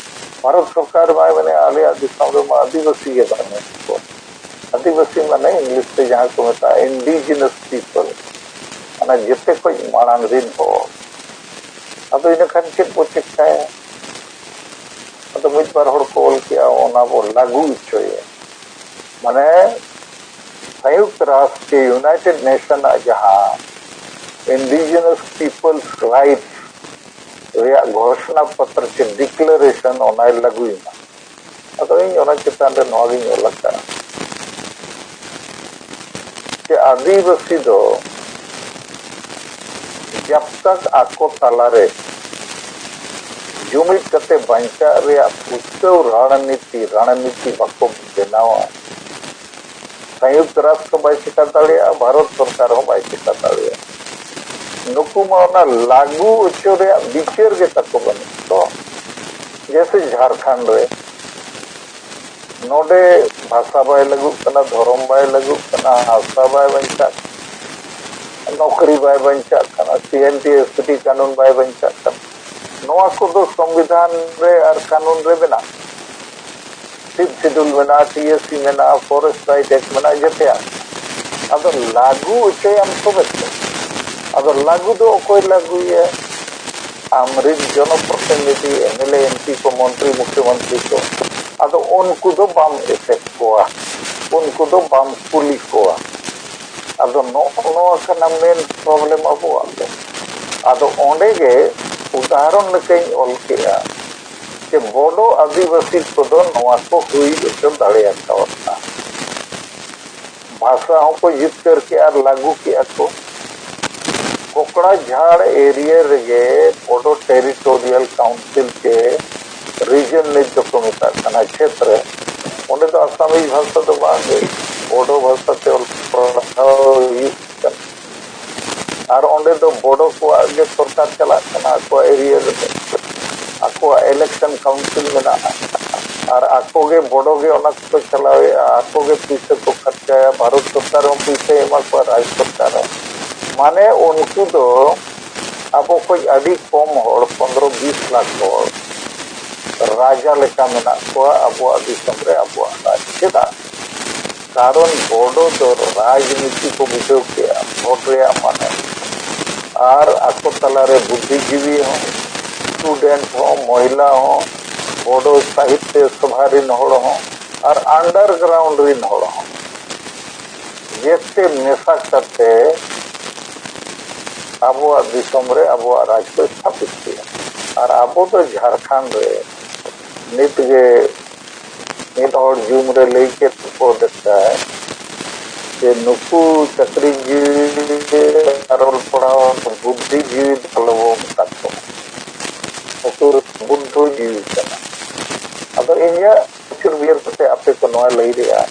ᱵᱷᱟᱨᱚᱛ ᱥᱚᱨᱠᱟᱨ ᱵᱟᱭ ᱢᱮᱱᱮᱫ ᱟᱞᱮᱭᱟᱜ ᱫᱤᱥᱚᱢ ᱨᱮᱢᱟ ᱟᱹᱫᱤᱵᱟᱹᱥᱤ ᱜᱮ ᱵᱟᱹᱱᱩᱜ ᱠᱚ᱾ ᱟᱹᱫᱤᱵᱟᱹᱥᱤ ᱢᱟᱱᱮ ᱤᱝᱞᱤᱥ ᱛᱮ ᱡᱟᱦᱟᱸ ᱠᱚ ᱢᱮᱛᱟᱜᱼᱟ ᱤᱱᱰᱤᱡᱤᱱᱟᱥ ᱯᱤᱯᱚᱞ, ᱚᱱᱟ ᱡᱮᱛᱮ ᱠᱷᱚᱱ ᱢᱟᱲᱟᱝ ᱨᱤᱱ ᱦᱚᱲ᱾ ᱟᱫᱚ ᱤᱱᱟᱹ ᱠᱷᱟᱱ ᱪᱮᱫ ᱵᱚ ᱪᱮᱠᱟᱭᱟ? ᱟᱫᱚ ᱢᱤᱫ ᱵᱟᱨ ᱦᱚᱲ ᱠᱚ ᱚᱞ ᱠᱮᱜᱼᱟ, ᱚᱱᱟ ᱵᱚ ᱞᱟᱹᱜᱩ ᱦᱚᱪᱚᱭᱟ᱾ ᱢᱟᱱᱮ ᱥᱚᱝᱭᱩᱠᱛ ᱨᱟᱥᱴᱨ ᱥᱮ ᱤᱭᱩᱱᱟᱭᱴᱮᱰ ᱱᱮᱥᱚᱱ ᱟᱜ ᱡᱟᱦᱟᱸ ᱤᱱᱰᱤᱡᱤᱱᱟᱥ ᱯᱤᱯᱚᱞᱥ ᱨᱟᱭᱤᱴᱥ ᱨᱮᱭᱟᱜ ᱜᱷᱳᱥᱚᱱᱟ ᱯᱚᱛᱨᱚ ᱥᱮ ᱰᱤᱠᱞᱟᱨᱮᱥᱚᱱ ᱚᱱᱟᱭ ᱞᱟᱹᱜᱩᱭ ᱢᱟ᱾ ᱟᱫᱚ ᱤᱧ ᱚᱱᱟ ᱪᱮᱛᱟᱱ ᱨᱮ ᱱᱚᱣᱟ ᱜᱤᱧ ᱚᱞ ᱟᱠᱟᱫᱼᱟ᱾ ᱡᱮ ᱟᱹᱫᱤᱵᱟᱹᱥᱤ ᱫᱚ ᱡᱟᱵ ᱛᱟᱠ ᱟᱠᱚ ᱛᱟᱞᱟᱨᱮ ᱡᱩᱢᱤᱫ ᱠᱟᱛᱮ ᱵᱟᱧᱪᱟᱜ ᱨᱮᱭᱟᱜ ᱯᱩᱥᱴᱟᱹᱣ ᱨᱚᱬᱱᱤᱛᱤ, ᱨᱚᱬᱱᱤᱛᱤ ᱵᱟᱠᱚ ᱵᱮᱱᱟᱣᱟ, ᱥᱚᱝᱭᱩᱠᱛ ᱨᱟᱥᱴᱨ ᱵᱟᱭ ᱪᱮᱠᱟ ᱫᱟᱲᱮᱭᱟᱜᱼᱟ, ᱵᱷᱟᱨᱚᱛ ᱥᱚᱨᱠᱟᱨ ᱦᱚᱸ ᱵᱟᱭ ᱪᱮᱠᱟ ᱫᱟᱲᱮᱭᱟᱜᱼᱟ᱾ ᱱᱩᱠᱩ ᱢᱟ ᱚᱱᱟ ᱞᱟᱹᱜᱩ ᱦᱚᱪᱚ ᱨᱮᱭᱟᱜ ᱵᱤᱪᱟᱹᱨ ᱜᱮ ᱛᱟᱠᱚ ᱵᱟᱹᱱᱩᱜ ᱛᱚ᱾ ᱡᱮᱭᱥᱮ ᱡᱷᱟᱲᱠᱷᱚᱸᱰ ᱨᱮ ᱱᱚᱰᱮ ᱵᱷᱟᱥᱟ ᱵᱟᱭ ᱞᱟᱹᱜᱩᱜ ᱠᱟᱱᱟ, ᱫᱷᱚᱨᱚᱢ ᱵᱟᱭ ᱞᱟᱹᱜᱩᱜ ᱠᱟᱱᱟ, ᱦᱟᱥᱟ ᱵᱟᱭ ᱵᱟᱧᱪᱟᱜ ᱠᱟᱱᱟ, ᱱᱚᱠᱨᱤ ᱵᱟᱭ ᱵᱟᱧᱪᱟᱜ ᱠᱟᱱᱟ, ᱥᱤ ᱮᱱ ᱴᱤ ᱮᱥ ᱴᱤ ᱠᱟᱹᱱᱩᱱ ᱵᱟᱭ ᱵᱟᱧᱪᱟᱜ ᱠᱟᱱᱟ᱾ ᱱᱚᱣᱟ ᱠᱚᱫᱚ ᱥᱚᱝᱵᱤᱫᱷᱟᱱ ᱨᱮ ᱟᱨ ᱠᱟᱹᱱᱩᱱ ᱨᱮ ᱢᱮᱱᱟᱜᱼᱟ᱾ ᱥᱤᱠᱥᱛᱷ ᱥᱤᱰᱩᱞ ᱢᱮᱱᱟᱜᱼᱟ, ᱴᱤ ᱮᱥ ᱥᱤ ᱢᱮᱱᱟᱜᱼᱟ, ᱯᱷᱚᱨᱮᱥᱴ ᱨᱟᱭᱤᱴ ᱮᱠᱴ ᱢᱮᱱᱟᱜᱼᱟ, ᱡᱮᱛᱮᱭᱟᱜ᱾ ᱟᱫᱚ ᱞᱟᱹᱜᱩ ᱦᱚᱪᱚᱭᱟᱢ ᱛᱚᱵᱮ ᱛᱚ᱾ ᱟᱫᱚ ᱞᱟᱹᱜᱩ ᱫᱚ ᱚᱠᱚᱭ ᱞᱟᱹᱜᱩᱭᱟ? ᱟᱢᱨᱤᱱ ᱡᱚᱱᱚᱯᱨᱚᱛᱤᱱᱤᱫᱷᱤ, M L A, M P ᱠᱚ, ᱢᱚᱱᱛᱨᱤ, ᱢᱩᱠᱷᱭᱚᱢᱚᱱᱛᱨᱤ ᱠᱚ᱾ ᱟᱫᱚ ᱩᱱᱠᱩ ᱫᱚ ᱵᱟᱢ ᱮᱥᱮᱫ ᱠᱚᱣᱟ, ᱩᱱᱠᱩ ᱫᱚ ᱵᱟᱢ ᱠᱩᱞᱤ ᱠᱚᱣᱟ᱾ ᱟᱫᱚ ᱱᱚᱜᱼᱚ ᱱᱚᱣᱟ ᱠᱟᱱᱟ ᱢᱮᱱ ᱯᱨᱚᱵᱞᱮᱢ ᱟᱵᱚᱣᱟᱜ ᱫᱚ᱾ ᱟᱫᱚ ᱚᱸᱰᱮ ᱜᱮ ᱩᱫᱟᱦᱚᱨᱚᱱ ᱞᱮᱠᱟᱧ ᱚᱞ ᱠᱮᱜᱼᱟ ᱡᱮ ᱵᱚᱰᱚ ᱟᱹᱫᱤᱵᱟᱹᱥᱤ ᱠᱚᱫᱚ ᱱᱚᱣᱟ ᱠᱚ ᱦᱩᱭ ᱦᱚᱪᱚ ᱫᱟᱲᱮᱭᱟᱠᱟᱣᱫᱟ᱾ ᱵᱷᱟᱥᱟ ᱦᱚᱸᱠᱚ ᱡᱤᱛᱠᱟᱹᱨ ᱠᱮᱜᱼᱟ ᱟᱨ ᱞᱟᱹᱜᱩ ᱠᱮᱜᱼᱟ ᱠᱚ᱾ ᱠᱚᱠᱲᱟᱡᱷᱟᱲ ᱮᱨᱤᱭᱟ ᱨᱮᱜᱮ ᱵᱚᱰᱚ ᱴᱮᱨᱤᱴᱳᱨᱤᱭᱟᱞ ᱠᱟᱣᱩᱱᱥᱤᱞ ᱪᱮ ᱨᱤᱡᱚᱱ ᱱᱤᱛ ᱫᱚᱠᱚ ᱢᱮᱛᱟᱜ ᱠᱟᱱᱟ, ᱪᱷᱮᱛᱨᱚ᱾ ᱚᱸᱰᱮ ᱫᱚ ᱟᱥᱟᱢᱤᱡ ᱵᱷᱟᱥᱟ ᱫᱚ ᱵᱟᱝ ᱜᱮ, ᱵᱚᱰᱚ ᱵᱷᱟᱥᱟ ᱛᱮ ᱚᱞ ᱯᱟᱲᱦᱟᱣ ᱦᱩᱭᱩᱜ ᱠᱟᱱᱟ᱾ ᱟᱨ ᱚᱸᱰᱮ ᱫᱚ ᱵᱚᱰᱚ ᱠᱚᱣᱟᱜ ᱜᱮ ᱥᱚᱨᱠᱟᱨ ᱪᱟᱞᱟᱜ ᱠᱟᱱᱟ ᱟᱠᱚᱣᱟᱜ ᱮᱨᱤᱭᱟ ᱨᱮᱫᱚ᱾ ᱟᱠᱚᱣᱟᱜ ᱤᱞᱮᱠᱥᱚᱱ ᱠᱟᱣᱩᱱᱥᱤᱞ ᱢᱮᱱᱟᱜᱼᱟ᱾ ᱟᱨ ᱟᱠᱚ ᱜᱮ ᱵᱚᱰᱚ ᱜᱮ ᱚᱱᱟ ᱠᱚ ᱪᱟᱞᱟᱣᱮᱫᱼᱟ, ᱟᱠᱚ ᱜᱮ ᱯᱩᱭᱥᱟᱹ ᱠᱚ ᱠᱷᱚᱨᱪᱟᱭᱟ, ᱵᱷᱟᱨᱚᱛ ᱥᱚᱨᱠᱟᱨ ᱦᱚᱸ ᱯᱩᱭᱥᱟᱹᱭ ᱮᱢᱟ ᱠᱚᱣᱟ, ᱨᱟᱡᱽ ᱥᱚᱨᱠᱟᱨ ᱦᱚᱸ᱾ ᱢᱟᱱᱮ ᱩᱱᱠᱩ ᱫᱚ ᱟᱵᱚ ᱠᱷᱚᱱ ᱟᱹᱰᱤ ᱠᱚᱢ ᱦᱚᱲ, ᱯᱚᱱᱫᱽᱨᱚ ᱵᱤᱥ ᱞᱟᱠᱷ ᱦᱚᱲ ᱨᱟᱡᱟ ᱞᱮᱠᱟ ᱢᱮᱱᱟᱜ ᱠᱚᱣᱟ ᱟᱵᱚᱣᱟᱜ ᱫᱤᱥᱚᱢ ᱨᱮ, ᱟᱵᱚᱣᱟᱜ ᱨᱟᱡᱽ᱾ ᱪᱮᱫᱟᱜ? ᱠᱟᱨᱚᱱ ᱵᱚᱰᱚ ᱫᱚ ᱨᱟᱡᱽᱱᱤᱛᱤ ᱠᱚ ᱵᱩᱡᱷᱟᱹᱣ ᱠᱮᱜᱼᱟ, ᱵᱷᱳᱴ ᱨᱮᱭᱟᱜ ᱢᱟᱱᱮ᱾ ᱟᱨ ᱟᱠᱚ ᱛᱟᱞᱟᱨᱮ ᱵᱩᱫᱽᱫᱷᱤᱡᱤᱵᱤ ᱦᱚᱸ, ᱥᱴᱩᱰᱮᱱᱴ ᱦᱚᱸ, ᱢᱚᱦᱤᱞᱟ ᱦᱚᱸ, ᱵᱚᱰᱚ ᱥᱟᱦᱤᱛᱭᱚ ᱥᱚᱵᱷᱟ ᱨᱤᱱ ᱦᱚᱲ ᱦᱚᱸ, ᱟᱨ ᱟᱱᱰᱟᱨᱜᱨᱟᱣᱩᱱᱰ ᱨᱤᱱ ᱦᱚᱲ ᱦᱚᱸ, ᱡᱮᱛᱮ ᱢᱮᱥᱟ ᱠᱟᱛᱮ ᱟᱵᱚᱣᱟᱜ ᱫᱤᱥᱚᱢ ᱨᱮ ᱟᱵᱚᱣᱟᱜ ᱨᱟᱡᱽ ᱠᱚ ᱥᱛᱷᱟᱯᱤᱛ ᱠᱮᱜᱼᱟ᱾ ᱟᱨ ᱟᱵᱚ ᱫᱚ ᱡᱷᱟᱲᱠᱷᱚᱸᱰ ᱨᱮ ᱱᱤᱛ ᱜᱮ ᱢᱤᱫ ᱦᱚᱲ ᱡᱩᱢ ᱨᱮ ᱞᱟᱹᱭ ᱠᱮᱫ ᱠᱚ ᱞᱮᱠᱟ ᱡᱮ ᱱᱩᱠᱩ ᱪᱟᱹᱠᱨᱤ ᱡᱤᱣᱤ ᱟᱨ ᱚᱞ ᱯᱟᱲᱦᱟᱣ ᱵᱩᱫᱽᱫᱷᱤ ᱡᱤᱣᱤ ᱫᱚ ᱟᱞᱚ ᱵᱚᱱ ᱢᱮᱛᱟ ᱠᱚᱣᱟ, ᱱᱩᱠᱩ ᱵᱩᱫᱽᱫᱷᱚ ᱡᱤᱣᱤ ᱠᱟᱱᱟ᱾ ᱟᱫᱚ ᱤᱧᱟᱹᱜ ᱟᱹᱪᱩᱨ ᱵᱤᱪᱟᱹᱨ ᱠᱟᱛᱮ ᱟᱯᱮ ᱠᱚ ᱱᱚᱣᱟ ᱞᱟᱹᱭ ᱨᱮᱭᱟᱜ,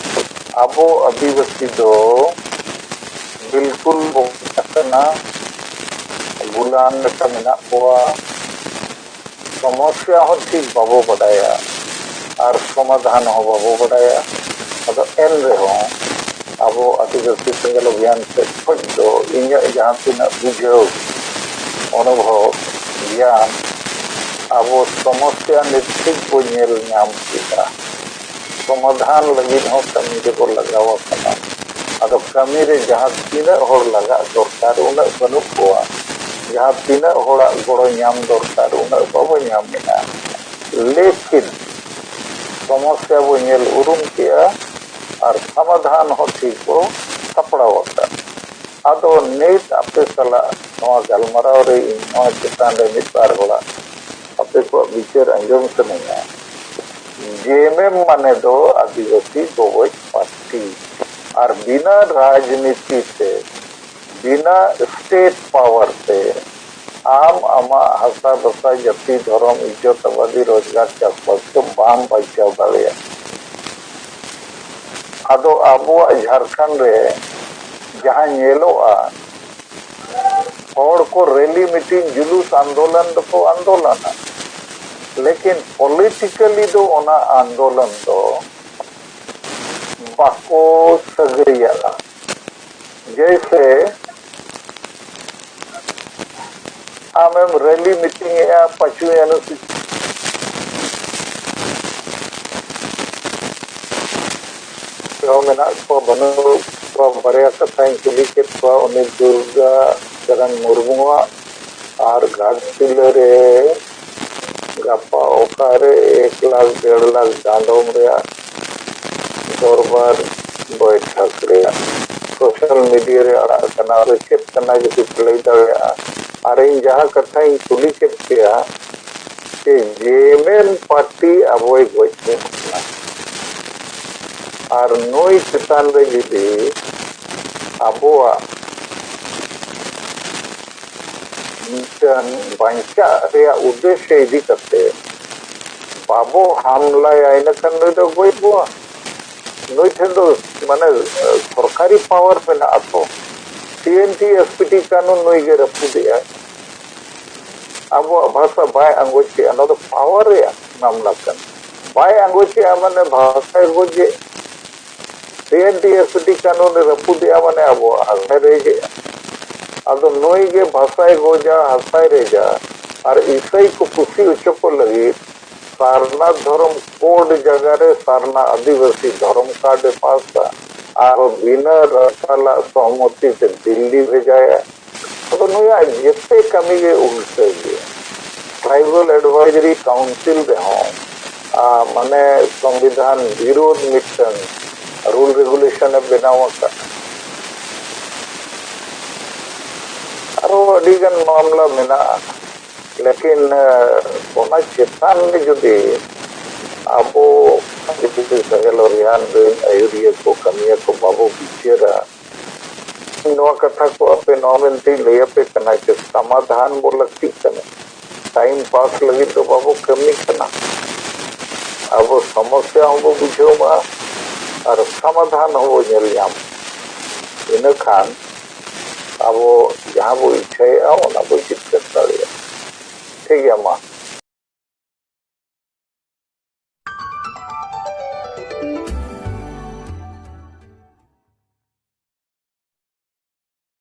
ᱟᱵᱚ ᱟᱹᱫᱤᱵᱟᱹᱥᱤ ᱫᱚ ᱵᱤᱞᱠᱩᱞ ᱵᱚᱱ ᱟᱠᱟᱱᱟ, ᱜᱩᱞᱟᱢ ᱞᱮᱠᱟ ᱢᱮᱱᱟᱜ ᱠᱚᱣᱟ, ᱥᱚᱢᱚᱥᱭᱟ ᱦᱚᱸ ᱴᱷᱤᱠ ᱵᱟᱵᱚ ᱵᱟᱰᱟᱭᱟ ᱟᱨ ᱥᱚᱢᱟᱫᱷᱟᱱ ᱦᱚᱸ ᱵᱟᱵᱚ ᱵᱟᱰᱟᱭᱟ᱾ ᱟᱫᱚ ᱮᱱ ᱨᱮᱦᱚᱸ ᱟᱵᱚ ᱟᱹᱫᱤᱵᱟᱹᱥᱤ ᱥᱮᱸᱜᱮᱞ ᱚᱵᱷᱤᱭᱟᱱ ᱥᱮᱫ ᱠᱷᱚᱱ ᱫᱚ ᱤᱧᱟᱹᱜ ᱡᱟᱦᱟᱸ ᱛᱤᱱᱟᱹᱜ ᱵᱩᱡᱷᱟᱹᱣ, ᱚᱱᱩᱵᱷᱚᱵ, ᱜᱮᱭᱟᱱ, ᱟᱵᱚ ᱥᱚᱢᱚᱥᱭᱟ ᱱᱤᱛ ᱴᱷᱤᱠ ᱵᱚ ᱧᱮᱞ ᱧᱟᱢ ᱠᱮᱫᱟ᱾ ᱥᱚᱢᱟᱫᱷᱟᱱ ᱞᱟᱹᱜᱤᱫ ᱦᱚᱸ ᱠᱟᱹᱢᱤ ᱨᱮᱵᱚ ᱞᱟᱜᱟᱣ ᱟᱠᱟᱱᱟ᱾ ᱟᱫᱚ ᱠᱟᱹᱢᱤ ᱨᱮ ᱡᱟᱦᱟᱸ ᱛᱤᱱᱟᱹᱜ ᱦᱚᱲ ᱞᱟᱜᱟᱜ ᱫᱚᱨᱠᱟᱨ, ᱩᱱᱟᱹᱜ ᱵᱟᱹᱱᱩᱜ ᱠᱚᱣᱟ᱾ ᱡᱟᱦᱟᱸ ᱛᱤᱱᱟᱹᱜ ᱦᱚᱲᱟᱜ ᱜᱚᱲᱚ ᱧᱟᱢ ᱫᱚᱨᱠᱟᱨ, ᱩᱱᱟᱹᱜ ᱵᱟᱵᱚ ᱧᱟᱢᱮᱫᱼᱟ᱾ ᱞᱮᱠᱤᱱ ᱥᱚᱢᱚᱥᱭᱟ ᱵᱚ ᱧᱮᱞ ᱩᱨᱩᱢ ᱠᱮᱜᱼᱟ ᱟᱨ ᱥᱚᱢᱟᱫᱷᱟᱱ ᱦᱚᱸ ᱴᱷᱤᱠ ᱵᱚ ᱥᱟᱯᱲᱟᱣ ᱟᱠᱟᱫ᱾ ᱟᱫᱚ ᱱᱤᱛ ᱟᱯᱮ ᱥᱟᱞᱟᱜ ᱱᱚᱣᱟ ᱜᱟᱞᱢᱟᱨᱟᱣ ᱨᱮ ᱤᱧ ᱱᱚᱣᱟ ᱪᱮᱛᱟᱱ ᱨᱮ ᱢᱤᱫ ᱵᱟᱨ ᱦᱚᱲᱟᱜ ᱟᱯᱮ ᱠᱚᱣᱟᱜ ᱵᱤᱪᱟᱹᱨ ᱟᱸᱡᱚᱢ ᱥᱟᱱᱟᱧᱟ᱾ ᱡᱮ ᱮᱢ ᱮᱢ ᱢᱟᱱᱮ ᱫᱚ ᱟᱹᱫᱤᱵᱟᱹᱥᱤ ᱜᱚᱵᱚᱡ ᱯᱟᱨᱴᱤ, ᱟᱨ ᱵᱤᱱᱟ ᱨᱟᱡᱽᱱᱤᱛᱤ ᱛᱮ, ᱵᱤᱱᱟ ᱥᱴᱮᱴ ᱯᱟᱣᱟᱨ ᱛᱮ ᱟᱢ ᱟᱢᱟᱜ ᱦᱟᱥᱟ ᱵᱷᱟᱥᱟ, ᱡᱟᱹᱛᱤ, ᱫᱷᱚᱨᱚᱢ, ᱤᱡᱽᱡᱚᱛ, ᱟᱵᱟᱫᱤ, ᱨᱳᱡᱽᱜᱟᱨ, ᱪᱟᱥᱵᱟᱥ ᱫᱚ ᱵᱟᱢ ᱵᱟᱧᱪᱟᱣ ᱫᱟᱲᱮᱭᱟᱜᱼᱟ᱾ ᱟᱫᱚ ᱟᱵᱚᱣᱟᱜ ᱡᱷᱟᱲᱠᱷᱚᱸᱰ ᱨᱮ ᱡᱟᱦᱟᱸ ᱧᱮᱞᱚᱜᱼᱟ, ᱦᱚᱲ ᱠᱚ ᱨᱮᱞᱤ, ᱢᱤᱴᱤᱝ, ᱡᱩᱞᱩᱥ, ᱟᱱᱫᱳᱞᱚᱱ ᱫᱚᱠᱚ ᱟᱱᱫᱳᱞᱚᱱᱟ, ᱞᱮᱠᱤᱱ ᱯᱚᱞᱤᱴᱤᱠᱟᱞᱤ ᱫᱚ ᱚᱱᱟ ᱟᱱᱫᱳᱞᱚᱱ ᱫᱚ ᱵᱟᱠᱚ ᱥᱟᱹᱜᱟᱹᱭᱟᱜᱼᱟ᱾ ᱡᱮᱭᱥᱮ ᱟᱢᱮᱢ ᱨᱮᱞᱤ ᱢᱤᱴᱤᱝ ᱮᱜᱼᱟ, ᱯᱟᱸᱪᱣᱤ ᱚᱱᱩᱥᱩᱪᱤ ᱦᱚᱸ ᱢᱮᱱᱟᱜ ᱠᱚᱣᱟ, ᱵᱟᱹᱱᱩᱜ ᱠᱚᱣᱟ, ᱵᱟᱨᱭᱟ ᱠᱟᱛᱷᱟᱧ ᱠᱩᱞᱤ ᱠᱮᱫ ᱠᱚᱣᱟ ᱩᱱᱤ ᱫᱩᱨᱜᱟ ᱪᱚᱨᱚᱱ ᱢᱩᱨᱢᱩᱣᱟᱜ, ᱟᱨ ᱜᱷᱟᱴᱥᱤᱞᱟᱹ ᱨᱮ ᱜᱟᱯᱟ ᱚᱠᱟᱨᱮ ᱮᱠ ᱞᱟᱠᱷ ᱰᱮᱲ ᱞᱟᱠᱷ ᱰᱟᱸᱰᱚᱢ ᱨᱮᱭᱟᱜ ᱫᱚᱨᱵᱟᱨ ᱵᱚᱭᱴᱷᱟᱠ ᱨᱮᱭᱟᱜ ᱥᱳᱥᱟᱞ ᱢᱤᱰᱤᱭᱟ ᱨᱮ ᱟᱲᱟᱜ ᱠᱟᱱᱟ, ᱟᱫᱚ ᱪᱮᱫ ᱠᱟᱱᱟ ᱡᱩᱫᱤ ᱯᱮ ᱞᱟᱹᱭ ᱫᱟᱲᱮᱭᱟᱜᱼᱟ? ᱟᱨ ᱤᱧ ᱡᱟᱦᱟᱸ ᱠᱟᱛᱷᱟᱧ ᱠᱩᱞᱤ ᱠᱮᱫ ᱯᱮᱭᱟ ᱡᱮ ᱡᱮᱢᱮᱱ ᱯᱟᱨᱴᱤ ᱟᱵᱚᱭ ᱜᱚᱡ ᱵᱚᱱ ᱠᱟᱱᱟ, ᱟᱨ ᱱᱩᱭ ᱪᱮᱛᱟᱱ ᱨᱮ ᱡᱩᱫᱤ ᱟᱵᱚᱣᱟᱜ ᱢᱤᱫᱴᱟᱝ ᱵᱟᱧᱪᱟᱜ ᱨᱮᱭᱟᱜ ᱩᱫᱽᱫᱮᱥᱥᱚ ᱤᱫᱤ ᱠᱟᱛᱮ ᱵᱟᱵᱚ ᱦᱟᱢᱞᱟᱭᱟ, ᱤᱱᱟᱹᱠᱷᱟᱱ ᱱᱩᱭ ᱫᱚ ᱜᱚᱡ ᱵᱚᱣᱟ᱾ ᱱᱩᱭ ᱴᱷᱮᱱ ᱫᱚ ᱢᱟᱱᱮ ᱥᱚᱨᱠᱟᱨᱤ ᱯᱟᱣᱟᱨ ᱢᱮᱱᱟᱜᱼᱟ ᱛᱚ᱾ ᱥᱤ N T S P T ᱠᱟᱹᱱᱩᱱ ᱱᱩᱭ ᱜᱮ ᱨᱟᱹᱯᱩᱫᱮᱜᱼᱟᱭ᱾ ᱟᱵᱚᱣᱟᱜ ᱵᱷᱟᱥᱟ ᱵᱟᱭ ᱟᱸᱜᱚᱪ ᱠᱮᱜᱼᱟ, ᱱᱚᱣᱟ ᱫᱚ ᱯᱟᱣᱟᱨ ᱨᱮᱭᱟᱜ ᱢᱟᱢᱞᱟ ᱠᱟᱱᱟ᱾ ᱵᱟᱭ ᱟᱸᱜᱚᱪᱮᱜᱼᱟ ᱢᱟᱱᱮ ᱵᱷᱟᱥᱟᱭ ᱜᱚᱡᱮᱜ᱾ ᱥᱤ N T S P T ᱠᱟᱹᱱᱩᱱ ᱮ ᱨᱟᱹᱯᱩᱫᱮᱜᱼᱟ ᱢᱟᱱᱮ ᱟᱵᱚᱣᱟᱜ ᱦᱟᱥᱟᱭ ᱨᱮᱡᱮᱜᱼᱟ᱾ ᱟᱫᱚ ᱱᱩᱭ ᱜᱮ ᱵᱷᱟᱥᱟᱭ ᱜᱚᱡᱟ, ᱦᱟᱥᱟᱭ ᱨᱮᱡᱟ, ᱟᱨ ᱤᱥᱟᱹᱭ ᱠᱚ ᱠᱩᱥᱤ ᱦᱚᱪᱚ ᱠᱚ ᱞᱟᱹᱜᱤᱫ ᱥᱟᱨᱱᱟ ᱫᱷᱚᱨᱚᱢ ᱠᱳᱰ ᱡᱟᱭᱜᱟ ᱨᱮ ᱥᱟᱨᱱᱟ ᱟᱹᱫᱤᱵᱟᱹᱥᱤ ᱫᱷᱚᱨᱚᱢ ᱠᱟᱨᱰ ᱮ ᱯᱟᱥᱟ ᱟᱨ ᱵᱤᱱᱟᱹ ᱨᱟᱯᱟᱞᱟᱜ ᱥᱚᱦᱚᱢᱚᱛᱤ ᱛᱮ ᱫᱤᱞᱞᱤ ᱵᱷᱮᱡᱟᱭᱟ᱾ ᱟᱫᱚ ᱱᱩᱭᱟᱜ ᱡᱮᱛᱮ ᱠᱟᱹᱢᱤ ᱜᱮ ᱩᱞᱴᱟᱹ ᱜᱮᱭᱟ᱾ ᱴᱨᱟᱭᱵᱟᱞ ᱮᱰᱵᱷᱟᱭᱡᱟᱨᱤ ᱠᱟᱣᱩᱱᱥᱤᱞ ᱨᱮᱦᱚᱸ ᱟ, ᱢᱟᱱᱮ ᱥᱚᱝᱵᱤᱫᱷᱟᱱ ᱵᱤᱨᱳᱫᱷ ᱢᱤᱫᱴᱟᱝ ᱨᱩᱞ ᱨᱮᱜᱩᱞᱮᱥᱚᱱ ᱮ ᱵᱮᱱᱟᱣ ᱟᱠᱟᱫᱼᱟ᱾ ᱟᱨᱚ ᱟᱹᱰᱤᱜᱟᱱ ᱢᱟᱢᱞᱟ ᱢᱮᱱᱟᱜᱼᱟ᱾ ᱞᱮᱠᱤᱱ ᱚᱱᱟ ᱪᱮᱛᱟᱱ ᱨᱮ ᱡᱩᱫᱤ ᱟᱵᱚ ᱥᱟᱸᱜᱮ ᱞᱚᱨᱤᱭᱟᱱ ᱨᱮᱱ ᱟᱹᱭᱩᱨᱤᱭᱟᱹ ᱠᱚ, ᱠᱟᱹᱢᱤᱭᱟᱹ ᱠᱚ ᱵᱟᱵᱚ ᱵᱤᱪᱟᱹᱨᱟ, ᱱᱚᱣᱟ ᱠᱟᱛᱷᱟ ᱠᱚ ᱟᱯᱮ ᱱᱚᱣᱟ ᱢᱮᱱᱛᱮᱧ ᱞᱟᱹᱭ ᱟᱯᱮ ᱠᱟᱱᱟ ᱡᱮ ᱥᱚᱢᱟᱫᱷᱟᱱ ᱵᱚ ᱞᱟᱹᱠᱛᱤᱜ ᱠᱟᱱᱟ᱾ ᱴᱟᱭᱤᱢ ᱯᱟᱥ ᱞᱟᱹᱜᱤᱫ ᱫᱚ ᱵᱟᱵᱚ ᱠᱟᱹᱢᱤ ᱠᱟᱱᱟ᱾ ᱟᱵᱚ ᱥᱚᱢᱚᱥᱭᱟ ᱦᱚᱸᱵᱚ ᱵᱩᱡᱷᱟᱹᱣ ᱢᱟ ᱟᱨ ᱥᱚᱢᱟᱫᱷᱟᱱ ᱦᱚᱸᱵᱚ ᱧᱮᱞ ᱧᱟᱢ᱾ ᱤᱱᱟᱹ ᱠᱷᱟᱱ ᱟᱵᱚ ᱡᱟᱦᱟᱸ ᱵᱚ ᱤᱪᱪᱷᱟᱹᱭᱮᱫᱼᱟ, ᱚᱱᱟ ᱵᱚ ᱡᱤᱛᱠᱟᱹᱨ ᱫᱟᱲᱮᱭᱟᱜᱼᱟ᱾ ᱴᱷᱤᱠ ᱜᱮᱭᱟ, ᱢᱟ᱾